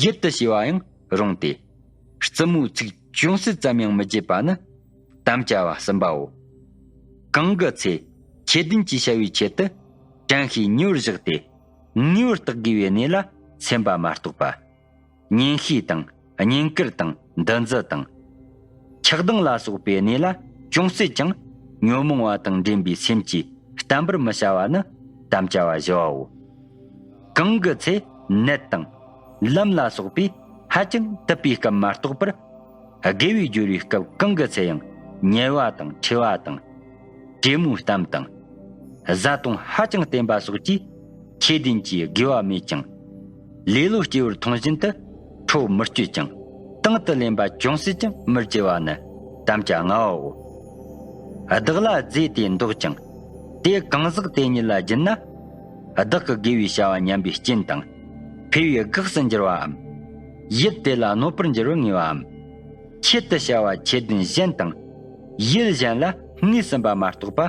ཡིད་དུ་བྱེད་པ་ཡང་རུང་སྟེ། རྩུབ་མོའི་ཚིག་ཅུང་ཟད་ཙམ་ཡང་མི་བརྗོད་པ་ནི་དམ་བཅའ་བ་གསུམ་པའོ། གང་གི་ཚེ་ཆོས་ལྡན་གྱི་བྱ་བའི་ཆེད་དུ་དྲན་ཤེས་ཉེ་བར་བཞག་སྟེ། ངེས་པར་བརྟག་དགོས་པའི་གནས་ལ་སེམས་པ་མ་གཏོགས་པ། གཉེན་བཤེས་དང་བསྙེན་བཀུར་དང་འདུ་འཛི་དང་། ཆགས་སྡང་ལ་སོགས་པའི་གནས་ལ་ཅུང་ཟད་ཀྱང་ཉོན་མོངས་པ་དང་འདྲེན་པའི་སེམས་ཀྱིས་བསྟན་པར་མི་བྱ་བ་ནི་ དམ་བཅའ་བ་བཞི་བའོ། གང་གི་ཚེ་ནད་དང་ལམ་ལ་སོགས་པས་ཧ་ཅང་དུབ་པའི་སྐབས་མ་གཏོགས་པར། དགེ་བའི་སྦྱོར་བའི་སྐབས་གང་གི་ཚེ་ཡང་ཉལ་བ་དང་འཁྲིལ་བ་དང་། བྲེ་མོའི་གཏམ་དང་། བཟའ་བཏུང་ཧ་ཅང་བསྟེན་པ་སོགས་ཀྱིས་ཆོས་ལྡན་གྱི་དགེ་བ་མེད་ཀྱང་། ལེ་ལོ་སྐྱེ་བར་མཐོང་བཞིན་དུ་ཁྲོ་མི་སྐྱེད་ཅིང་དང་དུ་ལེན་པ་ཅུང་ཟད་ཀྱང་མི་བགྱི་བ་ནི་དམ་བཅའ་ལྔའོ། བདག་ལ་རྫས་དེ་འདོགས་ཀྱང་དེ་གང་ཟག་དེ་ཉིད་ལ་བགྱིད་ན། བདག་གི་དགེ་བའི་བྱ་བ་ཉམས་པའི་རྐྱེན་དང་། འཕེལ་བའི་གེགས་སུ་འགྱུར་བའམ། ཡུལ་དེ་ལ་གནོད་པར་འགྱུར་བར་ངེས་པའམ། ཆེད་དུ་བྱ་བ་ཆོས་ལྡན་གཞན་དང་། ཡུལ་གཞན་ལ་ངོས་ཟིན་པ་མ་གཏོགས་པ།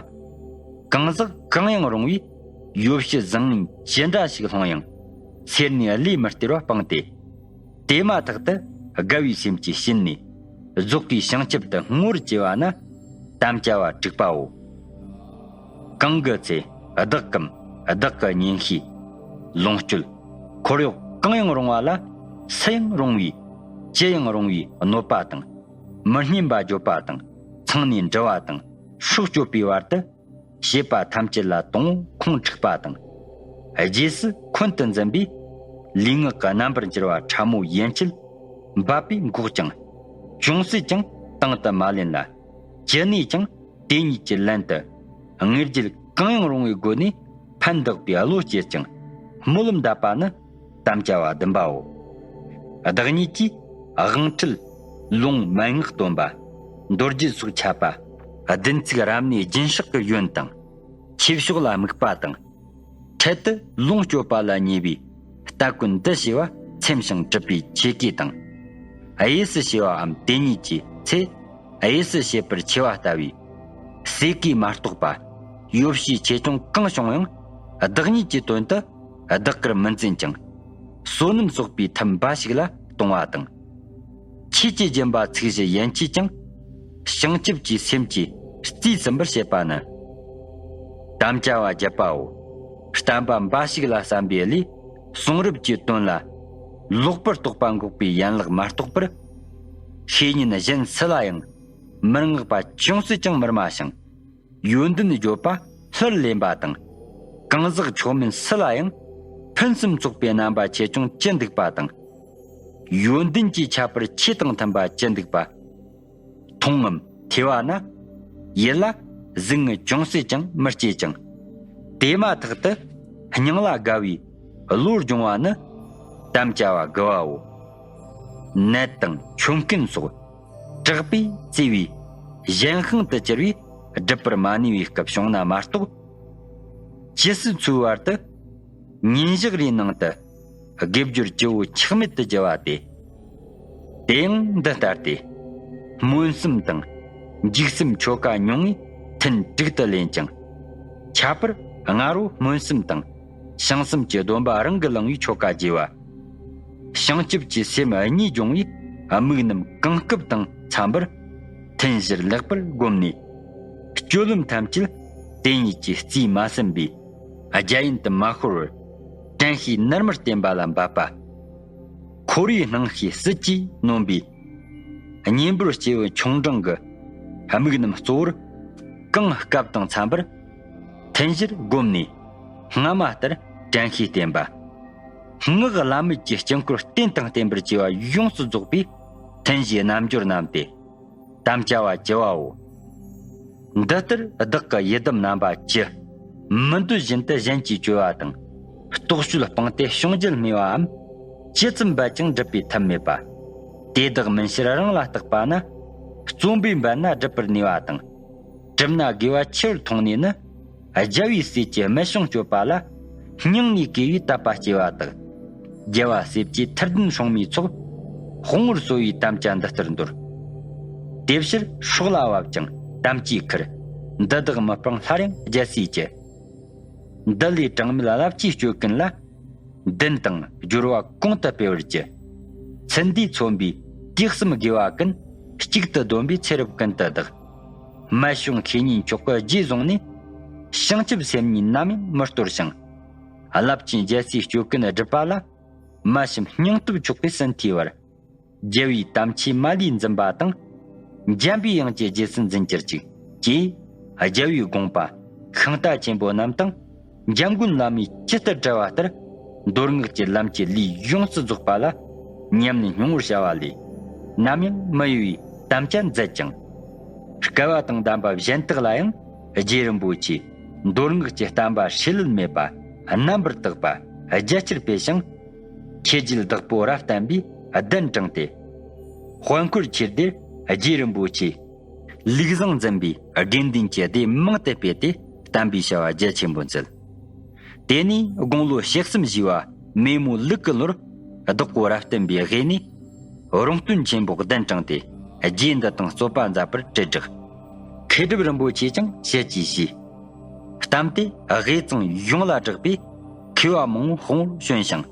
གང་ཟག་གང་ཡང་རུང་བས་ཡོ་བྱད་བཟང་ངན་ཅི་འདྲ་ཞིག་སློང་ཡང་། སེར་སྣའི་བློས་མི་སྟེར་བ་སྤངས་ཏེ། དེ་མ་ཐག་ཏུ་དགའ་བའི་སེམས་ཀྱིས་བྱིན་ནས་རྫོགས་པའི་བྱང་ཆུབ་ཏུ་བསྔོ་བར་བགྱི་བ་ནི་དམ་བཅའ་བ་དྲུག་པའོ། གང་གི་ཚེ་བདག་གམ་བདག་གི་གཉེན་བཤེས། ལོངས་སྤྱོད། འཁོར་གཡོག་གང་ཡང་རུང་བ་ལ། སུ་ཡང་རུང་བའི། ཅི་ཡང་རུང་བའི་གནོད་པ་དང་། མི་སྙན་པ་བརྗོད་པ་དང་། མཚང་ནས་འབྲུ་བ་དང་། སྲོག་གཅོད་པའི་བར་དུ། བྱེད་པ་ཐམས་ཅད་ལ་དང་པོ་ཁོང་འཁྲིག་པ་དང་། རྗེས་སུ་འཁོན་དུ་འཛིན་པས། ལུས་ངག་གི་རྣམ་པར་འགྱུར་བ་ཕྲ་མོ་ཡན་ཆད་འབབ་པས་འགོག་ཅིང་། ཅུང་ཟད་ཀྱང་དང་དུ་མ་ལེན་ལ། ཅི་ནས་ཀྱང་དེ་ཉིད་ཀྱི་ལན་དུ། དངོས་རྒྱུད་གང་ཡང་རུང་བའི་སྒོ་ནས་ཕན་བདག་པའི་བློ་སྐྱེད་ཅིང་སྨོན་ལམ་གཏད་པ་ནི་དམ་བཅའ་བ་བདུན་པའོ། བདག་ཉིད་ཀྱིས་དབང་ཁྲིད་ལུང་མན་ངག་སྟོན་པ། མདོ་རྒྱུད་སོགས་ཁྱབ་པ། བདུན་ཚིགས་རབ་གནས་སྦྱིན་སྲེག་གི་ཡོན་དང་། ཆོས་ཕྱོགས་ལ་དམིགས་པ་དང་། འཕྲལ་དུ་ལོངས་སྤྱོད་པ་ལ་ཉེ་བའི་ལྟ་གོན་འདི་ཞེས་པ་ཚིམ་ཞིང་གྲུབ་པའི་ཆོས་གོས་དང་། གཡས་སུ་ཞེས་པའམ་དེ་ཉིད་ཀྱི་ཚེ་གཡས་སུ་ཞེས་པར་ཆེ་བ་ལྟ་བུའི་ཟས་གོས་མ་གཏོགས་པ། ཡོ་བྱད་ཆེ་ཆུང་གང་བྱུང་ཡང་བདག་ཉིད་ཀྱི་དོན་དུ་བདག་གིར་མི་འཛིན་ཅིང་། བསོད་ནམས་གསོག་པའི་ཐབས་འབའ་ཞིག་ལ་གཏོང་བ་དང་། ཆོས་ཀྱི་སྦྱིན་པ་ཚིག་བཞི་ཡན་ཆད་ཀྱང་། བྱང་ཆུབ་ཀྱི་སེམས་ཀྱིས་རྩིས་ཟིན་པར་བྱེད་པ་ནི། དམ་བཅའ་བ་བརྒྱད་པའོ། བསྟན་པ་འབའ་ཞིག་ལ་བསམ་པའི་བློས་གསུང་རབ་ཀྱི་དོན་ལ་ལོག་པར་རྟོག་པ་འགོག་པའི་ཡན་ལག་མ་གཏོགས་པར། བཤེས་གཉེན་གཞན་སུ་ལ་ཡང་མི་མངགས་པ་ཅུང་ཟད་ཀྱང་མི་སྨྲ་ཞིང་། ཡོན་ཏན་བརྗོད་པ་ལྷུར་ལེན་པ་དང་། གང་ཟག་མཆོག་དམན་སུ་ལ་ཡང་ཕུན་སུམ་ཚོགས་པའི་རྣམ་པ་ཆེ་ཆུང་ཅི་འདུག་པ་དང་། ཡོན་ཏན་གྱི་ཁྱད་པར་ཆོས་དང་མཐུན་པ་ཅི་འདུག་པ། མཐོང་ངམ་ཐོས་པ་ན། ཡིད་ལ་གཟུགས་ངན་ཅུང་ཟད་ཀྱང་མི་སྐྱེ་ཅིང་། དེ་མ་ཐག་ཏུ་སྙིང་ལ་དགའ་བའི་བློ་སྦྱོང་བ་ནི་དམ་བཅའ་བ་དགུ་བའོ། ནད་དང་ཆོམ་རྐུན་སོགས་དྲག་པོས་གཙེས་པའི་གཞན་དབང་དུ་གྱུར་པའི་སྒྲུབ་པར་མ་ནུས་པའི་སྐབས་བྱུང་ན་མ་གཏོགས། ཇི་སྲིད་འཚོའི་བར་དུ་ཉིན་ཞག་རེའི་ནང་དུ་དགེ་སྦྱོར་བཅུ་བོ་ཆག་མེད་དུ་བགྱི་བ་སྟེ། དེ་ཡང་འདི་ལྟ་སྟེ། སྨོན་གསུམ་དང་། འཇིགས་གསུམ་ཆོ་ག་ཉུང་ངུའི་ཐུན་དྲུག་ཏུ་ལེན་ཅིང་། ཁྱད་པར་སྔ་རོལ་སྨོན་གསུམ་དང་། བྱང་སེམས་ཀྱི་སྡོམ་པ་རང་གིས་བླངས་པའི་ཆོ་ག་རྒྱས་པ། བྱང་ཆུབ་ཀྱི་སེམས་གཉིས་སྦྱོང་བའི་དམིགས་རྣམ་གང་སྐབས་དང་འཚམ་པར་ཐུན་བཞིར་ལེགས་པར་བསྒོམས་ནས། སྤྱོད་ལམ་ཐམས་ཅད་དེ་ཉིད་ཀྱིས་རྩིས་མ་ཟིན་པའི་རྒྱ་ཡན་དུ་མ་ཤོར་བར་དྲན་ཤེས་ནར་མར་བསྟེན་པ་ལ་འབད་པ། འཁོར་བའི་སྣང་ཤས་སྲིད་ཀྱིས་ནོན་པའི་གཉེན་པོར་སྐྱེས་བུ་ཆུང་འབྲིང་གི་དམིགས་རྣམ་གཙོ་བོར་གང་སྐབས་དང་འཚམ་པར་ཐུན་བཞིར་བསྒོམས་ནས་སྔ་མ་ལྟར་དྲན་ཤེས་བསྟེན་པ། སྔགས་བླ་མེད་ཀྱི་དཀྱིལ་འཁོར་རྟེན་དང་བརྟེན་པར་བགྱི་བ་ཡོངས་སུ་རྫོགས་པའི་ཐུན་བཞིའི་རྣལ་འབྱོར་རྣམས་ཏེ། དམ་བཅའ་བ་བཅུ་བའོ། འདི་ལྟར་བདག་གི་ཡི་དམ་རྣམ་པ་བཅུ། མི་འདོད་བཞིན་དུ་གཞན་གྱིས་བཅོལ་བ་དང་། རྟོག་དཔྱོད་སྤངས་ཏེ་བྱུང་རྒྱལ་སྨྲས་པའམ། ཇི་ཙམ་འབད་ཀྱང་སྒྲུབ་པའི་ཐབས་མེད་པ། དེ་དག་མིན་ཕྱིར་རང་ལ་བརྟགས་པ་ན། བརྩོན་པས་འབད་ན་སྒྲུབ་པར་ནུས་པ་དང་། གྲུབ་ན་དགེ་བ་ཆེ་བར་མཐོང་ནས་ནི། རྒྱལ་བའི་སྲས་ཀྱི་རྨད་བྱུང་སྤྱོད་པ་ལ། སྙིང་ནས་གུས་པས་དད་པ་སྐྱེ་བ་དག། རྒྱལ་བ་སྲས་ཀྱི་ཐུབ་བསྟན་སྲུང་མའི་ཚོགས། དཔུང་བར་གསོ་བའི་དམ་བཅའ་འདི་ལྟར་འདོར། དེ་ཕྱིར་སྲོག་ལ་བབ་ཀྱང་དམ་བཅས་ཁུར། འདི་དག་མི་སྤང་སླར་ཡང་རྒྱལ་སྲས་ཀྱི། འདི་ལས་གྲངས་མེད་རླབས་ཆེའི་སྤྱོད་ཀུན་ལ། བདུན་དང་སྦྱོར་བ་གོང་དུ་སྤེལ་བར་བགྱི། ཚུལ་འདིས་མཚོན་པའི་དུས་གསུམ་དགེ་བ་ཀུན། གཅིག་ཏུ་བསྡོམས་པའི་ཚེ་རབས་ཀུན་ཏུ་བདག། རྨད་བྱུང་ཤེས་ཉིད་མཆོག་གི་རྗེས་བཟུང་ནས། བྱང་ཆུབ་སེམས་ཉིད་ནམ་ཡང་མི་སྟོར་ཞིང་། རླབས་ཆེན་རྒྱལ་སྲས་སྤྱོད་ཀུན་བསྒྲུབ་པ་ལ། མ་བྱམས་སྙིང་སྟོབས་མཆོག་གིས་ཟིན་ཐུལ་བར། རྒྱལ་བའི་དམ་ཆོས་མ་ལུས་འཛིན་པ་དང་། འཇམ་པའི་དབྱངས་ཀྱི་རྗེས་སུ་འཛིན་གྱུར་ཅིག །ཅེས་རྒྱལ་བའི་དགོངས་པ་ཤིང་རྟ་ཆེན་པོ་རྣམས་དང་ འཇམ་མགོན་བླ་མས་ཇི་ལྟར་བཀྲལ་བ་ལྟར། མདོ་སྔགས་ཀྱི་ལམ་གྱི་ལུས་ཡོངས་སུ་རྫོགས་པ་ལ། ཉམས་ལེན་སྙིང་པོར་བྱ་བ་ལས། ནམ་ཡང་མི་གཡོ་བའི་དམ་བཅའ་མཛད་ཅིང་། སྐལ་བ་དང་ལྡན་པ་གཞན་དག་ལ་ཡང་། རྗེ་རིན་པོ་ཆེས་མདོ་སྔགས་ཀྱི་བསྟན་པ་ཧྲིལ་བུ་མེད་པ་རྣམ་པར་དག་པ་རྒྱ་ཆེར་སྤེལ་ཞིང་། ཁྱེད་རྒྱུད་བདག་པོ་རབ་བརྟན་པས་གདན་དྲངས་ཏེ། དཔལ་འཁོར་ཆོས་སྡེར་རྗེ་རིན་པོ་ཆེ་ལུགས་བཟང་འཛིན་པའི་དགེ་འདུན་གྱི་སྡེ་མང་དུ་སྤེལ་ཏེ། བསྟན་པའི་བྱ་བ་རྒྱ་ཆེན་པོ་མཛད། དེ་ནས་དགུང་ལོ་ཞེ་གསུམ་བཞེས་པ་མེ་མོ་ལུག་གི་ལོར། བདག་པོ་རབ་བརྟན་པའི་དབུས་ནས་རོང་སྟོན་ཆེན་པོ་གདན་དྲངས་ཏེ། རྗེ་འདི་དང་རྩོད་པ་མཛད་པར་དྲིལ་བསྒྲགས། མཁས་གྲུབ་རིན་པོ་ཆེས་ཀྱང་ཞལ་གྱིས་བཞེས། གཏམ་དེ་དབུས་གཙང་ཡོངས་ལ་བསྒྲགས་པས། མཁས་པ་མང་པོ་དཔང་པོར་བྱོན་ཞིང་།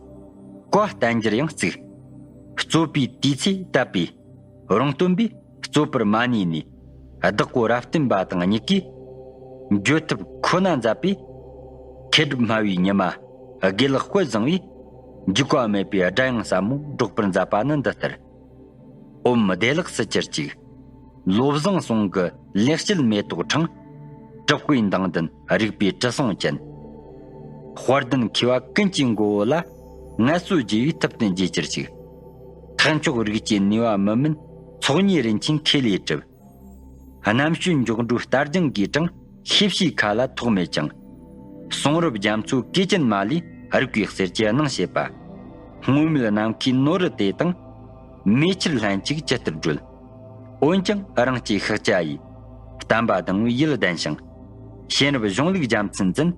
བཀའ་བསྟན་འགྱུར་ཡང་བརྩིགས། རྩོད་པའི་དུས་ཚེས་བཏབ་པས། རོང་སྟོན་པས་རྩོད་པར་མ་ནུས་ནས། བདག་པོ་རབ་བརྟན་པ་དང་གཉིས་ཀས་འགྱོད་ཐབས་ཁོ་ན་མཛད་པས། མཁས་གྲུབ་སྨྲ་བའི་ཉི་མ་དགེ་ལེགས་དཔལ་བཟང་བས་འཇིགས་པ་མེད་པའི་སྒྲ་དབྱངས་ཟབ་མོ་སྒྲོག་པར་མཛད་པ་ནི་འདི་ལྟར། ཨོཾ་བདེ་ལེགས་སུ་གྱུར་ཅིག། བློ་བཟང་ཟུང་གི་ལེགས་བཤད་མེ་ཏོག་ཕྲེང་། དྲག་པོའི་མདངས་ལྡན་རིག་པའི་དྲི་བསུང་ཅན། དཔལ་ལྡན་མཁས་པ་ཀུན་གྱི་མགོ་བོ་ལ། ངལ་གསོ་རྒྱས་པའི་ཐུབ་བསྟན་རྒྱས་གྱུར་ཅིག། ཐེག་མཆོག་རིགས་ཀྱི་ནུས་པ་མི་དམན་ཚོགས་གཉིས་རིན་ཆེན་ཁེ་ལས་གྲུབ། རྣམ་དཔྱོད་མགྱོགས་འགྲོའི་རྟ་རྒྱང་གིས་དྲངས། ཤེས་བྱའི་མཁའ་ལ་ཐོགས་མེད་ཅིང་། གསུང་རབ་རྒྱ་མཚོའི་གོས་ཅན་མ་ལུས་རིག་པའི་གསེར་གྱི་སྣང་བྱེད་པ། སྔོན་མེད་ནམ་མཁའི་ནོར་བུ་དེ་དང་། མེ་ཆར་ལྷན་ཅིག་ཇི་ལྟར་སྒྲོལ། འོན་ཀྱང་རང་སྐྱེས་ཤཱཀྱ་ཡིས། བསྟན་པ་དང་པོའི་ཡུལ་ལྡན་ཞིང་། གཤེན་རབ་གཞུང་ལུགས་རྒྱལ་མཚན་འཛིན།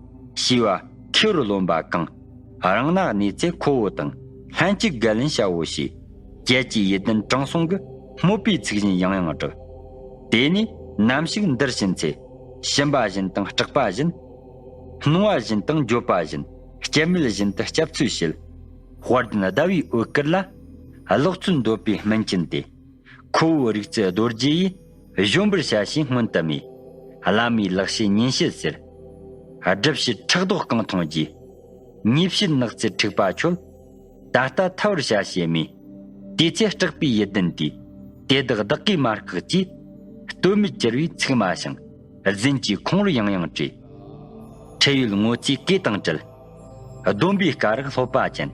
ཞེས་པ་མཁས་པར་རློམ་པ་གང་། རང་ན་གནས་ཚེ་ཁོ་བོ་དང་། ལྷན་ཅིག་དགའ་ལན་བྱའོ་ཞེས། ཀྱེ་ཀྱེ་ཡིད་བརྟན་དྲང་སྲོང་གི། སྨོད་པའི་ཚིག་བཞིན་ཡང་ཡང་བསྒྲགས། དེ་ནས་ནམ་ཞིག་འདིར་ཕྱིན་ཚེ། ཞུམ་པ་བཞིན་དང་སྐྲག་པ་བཞིན། སྣང་བ་བཞིན་དང་འགྱོད་པ་བཞིན། སྐྱབས་མེད་བཞིན་དུ་སྐྱབས་ཚོལ་བྱེད། དཔལ་ལྡན་ཟླ་བའི་འོད་དཀར་ལ། ཀློག་ཚུལ་འདོད་པའི་སྨིན་ཅན་ཏེ། ཁོ་བོའི་རིག་རྩལ་རྡོ་རྗེ་ཡིས། གཞོམ་པར་བྱ་ཞེས་སྔོན་དུ་སྨྲས། བླ་མའི་ལེགས་བཤད་ཉན་བཤད་ཟེར། སྒྲུབ་བྱེད་ཕྲག་དོག་རྐང་འཐུང་རྗེས། ཉེས་བྱེད་ནགས་ཚལ་འཁྲུགས་པ་ཁྱོད། ད་ལྟ་ཐར་བར་བྱ་ཞེས་སྨྲས། དེ་ཚེ་སྐྲག་པའི་ཡིད་ལྡན་དུས། དེ་དག་བདག་གིས་མ་བཀག་ཅེས། ལྟོས་མེད་གྱུར་པའི་ཚིག་སྨྲ་ཞིང་། རྫུན་གྱིས་ཁོང་རུ་ཡང་ཡང་བྲིས། ཁྲེལ་ཡོད་ངོ་ཚའི་གོས་དང་བྲལ། སྡོམ་པའི་སྐ་རགས་སློབ་པ་ཅན།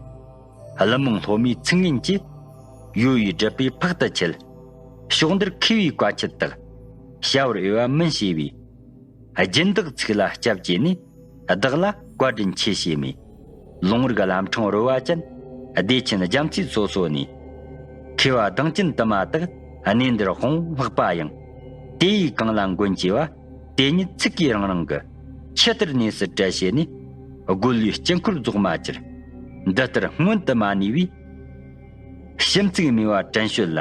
ཀླུ་མང་སློབ་མའི་ཚིག་ངན་གྱིས། གཡོ་བའི་སྒྲིབ་པས་འཕག་ཏུ་འཁྱིལ། ཕྱོགས་འདིར་མཁས་པའི་བཀའ་ཆད་དག། བྱ་བར་འོས་པ་མིན་ཞེས་པའི། སྦྱིན་བདག་ཚིག་ལ་སྐྱབས་བཅོལ་ནས། བདག་ལ་བཀའ་དྲིན་ཆེ་ཞེས་སྨྲས། ལུང་རིགས་ལམ་འཕྲང་རོལ་བ་ཅན། བདེ་ཆེན་རྒྱ་མཚོའི་སོ་སོ་ནས། མཁས་པ་གདེང་ཅན་དུ་མ་དག། གནས་འདིར་དཔང་ལྷགས་པ་ཡང་། དེ་ཡི་གང་ལ་མགོན་སྐྱེ་བ། དེ་ཉིད་ཚིག་གིས་རང་རང་གི། ཆུ་ལྟར་གནས་སུ་བཀྲལ་བྱས་ནས། དགོན་པའི་དཀྱིལ་འཁོར་རྫོགས་མ་གྱུར། འདི་ལྟར་སྔོན་དུ་མ་ནུས་པའི། ཞིབ་ཚིག་སྨྲས་པ་དྲན་ཤོད་ལ།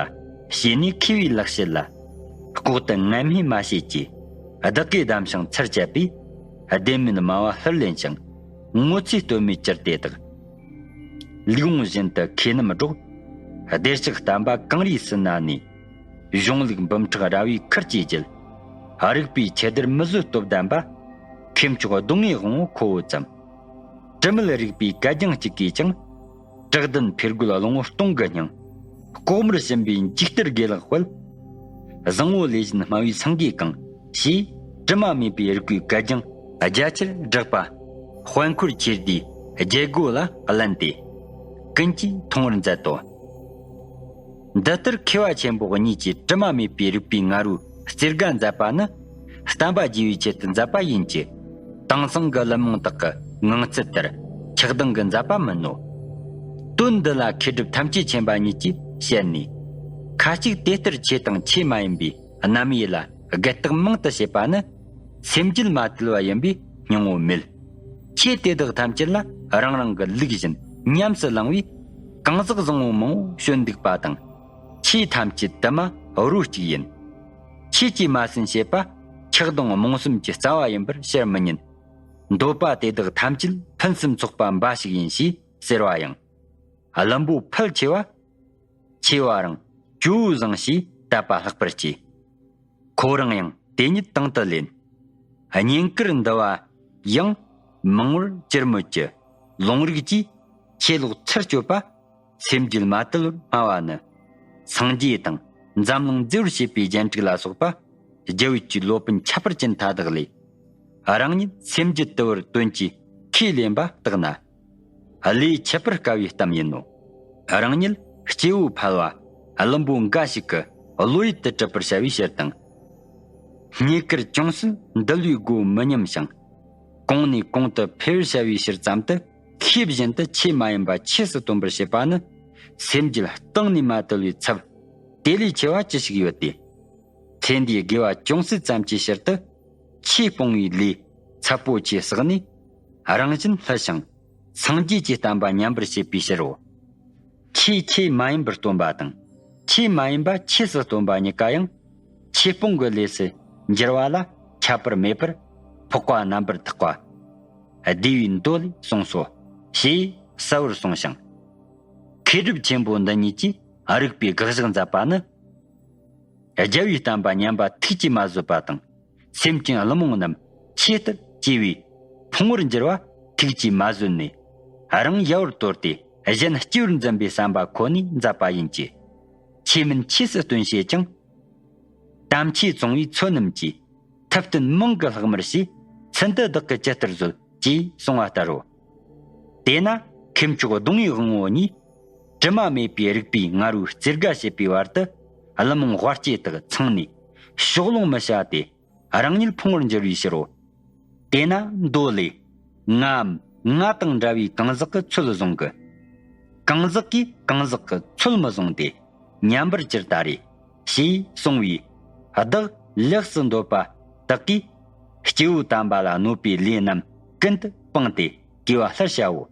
ཞེས་ནས་མཁས་པའི་ལེགས་བཤད་ལ། ལྐོག་ཏུ་ངན་སྨྲས་མ་བྱེད་ཅེས། བདག་གིས་གདམས་ཤིང་ཚར་བཅད་པས། བདེན་མིན་སྨྲ་བ་ལྷུར་ལེན་ཞིང་། ངོ་ཚའི་ལྟོས་མེད་གྱུར་དེ་དག། ལུས་ངག་བཞིན་དུ་མཁས་རྣམས་སྒྲོག། བདེ་གཤེགས་བསྟན་པ་གངས་རིའི་ཟིལ་གནོན་ནས། གཞུང་ལུགས་འབུམ་ཕྲག་ར་བས་ཁུར་གྱིས་བརྒྱུད། རིག་པའི་ཆུ་གཏེར་མི་བཟོད་སྟོབས་ལྡན་པ། མཁས་མཆོག་གདོང་ལྔའི་དབང་པོ་ཁོ་བོ་ཙམ། དྲི་མེད་རིག་པའི་གད་རྒྱངས་གཅིག་གིས་ཀྱང་། བཀྲག་ལྡན་འཕེལ་རྒོད་ཀློང་སྟོང་གི་སྙིང་། ལྐོག་མར་ཕྱིན་པའི་འཇིགས་གཏེར་དགེ་ལེགས་དཔལ། བཟང་པོ་ལས་གཞན་སྨྲ་བའི་སེང་གེ་གང་། ཞེས་དྲི་མ་མེད་པའི་རིག་པའི་གད་རྒྱངས་རྒྱ་ཆེར་བསྒྲགས་པ། དཔལ་འཁོར་ཆོས་སྡེའི་རྒྱལ་སྒོ་ལ་བརླན་ཏེ། ཀུན་གྱིས་མཐོང་བར་མཛད་དོ། འདི་ལྟར་མཁས་པ་ཆེན་པོ་གཉིས་ཀྱིས་དྲི་མ་མེད་པའི་རིག་པའི་ང་རོའི་རྩེ་དགའ་མཛད་པ་ནི། བསྟན་པ་རྒྱས་པའི་ཆེད་དུ་མཛད་པ་ཡིན་གྱི། དེང་སང་གི་ཀླུ་མང་དག་གི་ངང་ཚུལ་ལྟར་ཆགས་སྡང་གིས་མཛད་པ་མིན་ནོ། དོན་འདི་ལ་མཁས་གྲུབ་ཐམས་ཅད་མཁྱེན་པ་ཉིད་ཀྱིས་བཤད་ནས། ཁ་ཅིག་དེ་ལྟར་ཆོས་དང་ཆོས་མ་ཡིན་པའི་རྣམ་དབྱེ་ལ་བརྒལ་བརྟག་མང་དུ་བྱེད་པ་ནི། སེམས་རྒྱུད་མ་དུལ་བ་ཡིན་པའི་སྙིང་པོ་མེད། ཆོས་དེ་དག་ཐམས་ཅད་ལ་རང་རང་གི་ལུགས་བཞིན་ཉམས་སུ་བླང་བས། གང་ཟག་བཟང་པོ་མང་པོ་བྱོན་འདུག་པ་དང་། ཆོས་ཐམས་ཅད་དུ་མ་རོ་གཅིག་ཡིན། ཆོས་ཀྱིས་མ་ཟིན་བྱེད་པ་ཆགས་སྡང་རྨོངས་གསུམ་གྱི་རྩ་བ་ཡིན་པར་བཤད་མི་ཉན། འདོད་པ་དེ་དག་ཐམས་ཅད་ཕུན་སུམ་ཚོགས་པ་འབའ་ཞིག་ཡིན་ཞེས་ཟེར་བ་ཡང་། བླུན་པོ་ཕལ་ཆེ་བ། ཆེ་བ་རང་ཇོ་བོ་བཟང་ཞེས་དད་པ་ལྷག་པར་སྐྱེ། ཁོ་རང་ཡང་དེ་ཉིད་དང་དུ་ལེན། བསྙེན་བཀུར་འདུལ་བ་ཡང་མང་བར་གྱུར་མོད་ཀྱི། ལུང་རིགས་ཀྱིས་ཆོས་ལོག་ཚུར་གཅོད་པ། སེམས་རྒྱུད་མ་དུལ་བར་སྨྲ་བ་ནི། སངས་རྒྱས་དང་འཛམ་གླིང་རྫི་བར་བྱེད་པའི་རྒྱན་དྲུག་ལ་སོགས་པ། རྒྱལ་བུ་གྱི་སློབ་དཔོན་ཁྱད་པར་ཅན་མཐའ་དག་ལས། རང་ཉིད་སེམས་རྒྱུད་དུལ་བར་སྟོན་གྱི་ ཁས་ལེན་པ་བརྟགས་ན། བློས་འཆད་པར་དཀའ་བའི་གཏམ་ཡིན་ནོ། རང་ཉིད་སྐྱེ་བོ་ཕལ་བ་བླུན་པོ་འགའ་ཞིག་གི་བློ་ཡུལ་དུ་གྲུབ་པར་བྱ་བའི་ཕྱིར་དང་། རྙེད་བཀུར་ཅུང་ཟད་འདུལ་བའི་སྒོ་མི་སྙོམས་ཤིང་། གོང་ནས་གོང་དུ་འཕེལ་བར་བྱ་བའི་ཕྱིར་ཙམ་དུ་ཤེས་བཞིན་དུ་ཆོས་མ་ཡིན་པ་ཆོས་སུ་སྟོན་པར་བྱེད་པ་ནི། སེམས་རྒྱུད་གཏིང་ནས་མ་དུལ་བའི་ཚབ་དེ་ལས་ཆེ་བ་ཅི་ཞིག་ཡོད་དེ། ཚེ་འདིའི་དགེ་བ་ཅུང་ཟད་ཙམ་གྱི་ཕྱིར་དུ། ཆོས་སྤོང་བའི་ལས་ཚབས་པོ་ཆེ་བསགས་ནས། རང་བཞིན་ལྷུད་ཞིང་སངས་རྒྱས་ཀྱི་བསྟན་པ་ཉམས་པར་བྱེད་པའི་ཕྱིར་རོ། ཆོས་ཆོས་མ་ཡིན་པར་སྟོན་པ་དང་། ཆོས་མ་ཡིན་པ་ཆོས་སུ་སྟོན་པ་གཉིས་ཀ་ཡང་། ཆོས་སྤོང་གི་ལས་སུ་འགྱུར་བ་ལ་ཁྱད་པར་མེད་པར་འཕགས་པ་རྣམ་པར་དག་པ། བདེ་བའི་མདོ་ལས་གསུངས་སོ། ཞེས་གསལ་བོར་གསུངས་ཤིང་། མཁས་གྲུབ་ཆེན་པོ་འདི་ཉིད་ཀྱིས་རིགས་པའི་དགག་བཞག་མཛད་པ་ནི། རྒྱལ་བའི་བསྟན་པ་ཉམས་པ་ཐུགས་ཀྱིས་མ་བཟོད་པ་དང་། སེམས་ཅན་བླུན་རྨོངས་རྣམས་ཆེད་དུ་སྐྱེ་བས་ཕུང་བོར་འགྱུར་བ་ཐུགས་ཀྱིས་མ་བཟོད་ནས། རང་ཡལ་བར་དོར་ཏེ་གཞན་སྐྱེ་བར་འཛིན་པའི་བསམ་པ་ཁོ་ནས་མཛད་པ་ཡིན་གྱི། ཆོས་མིན་ཆོས་སུ་སྟོན་བྱེད་ཅིང་། དམ་ཆོས་བཙོང་བའི་ཚོད་རྣམས་ཀྱིས། ཐུབ་བསྟན་མིང་གི་ལྷག་མར་བྱས། ཚུལ་འདི་བདག་གིས་ཇི་ལྟར་བཟོད། ཅེས་གསུངས་པ་ལྟར་རོ། དེས་ན་མཁས་མཆོག་གདོང་བའི་དབང་པོ་ཉིད། དྲི་མ་མེད་པའི་རིག་པས་ངར་བའི་རྩེ་དགའ་བྱེད་པའི་བར་དུ། བླུན་རྨོངས་དབའ་སྐྱེ་དག་ཚང་ནས་ཕྱོགས་ལྷུང་མི་བྱ་སྟེ། རང་ཉིད་ཕུང་བར་འགྱུར་བའི་ཕྱིར་རོ། དེས་ན་མདོ་ལས། ངའམ་ང་དང་འདྲ་བའི་གང་ཟག་གི་ཚོད་བཟུང་གི། གང་ཟག་གིས་གང་ཟག་གི་ཚོད་མི་བཟུང་སྟེ། ཉམས་པར་གྱུར་ཏོ་རེ། ཞེས་གསུངས་པས། བདག་ལེགས་སུ་འདོད་པ་དག་གིས། སྐྱེ་བོ་དམ་པ་ལ་གནོད་པའི་ལས་རྣམས་ཀུན་ཏུ་སྤངས་ཏེ་དགེ་བ་སླར་བྱའོ།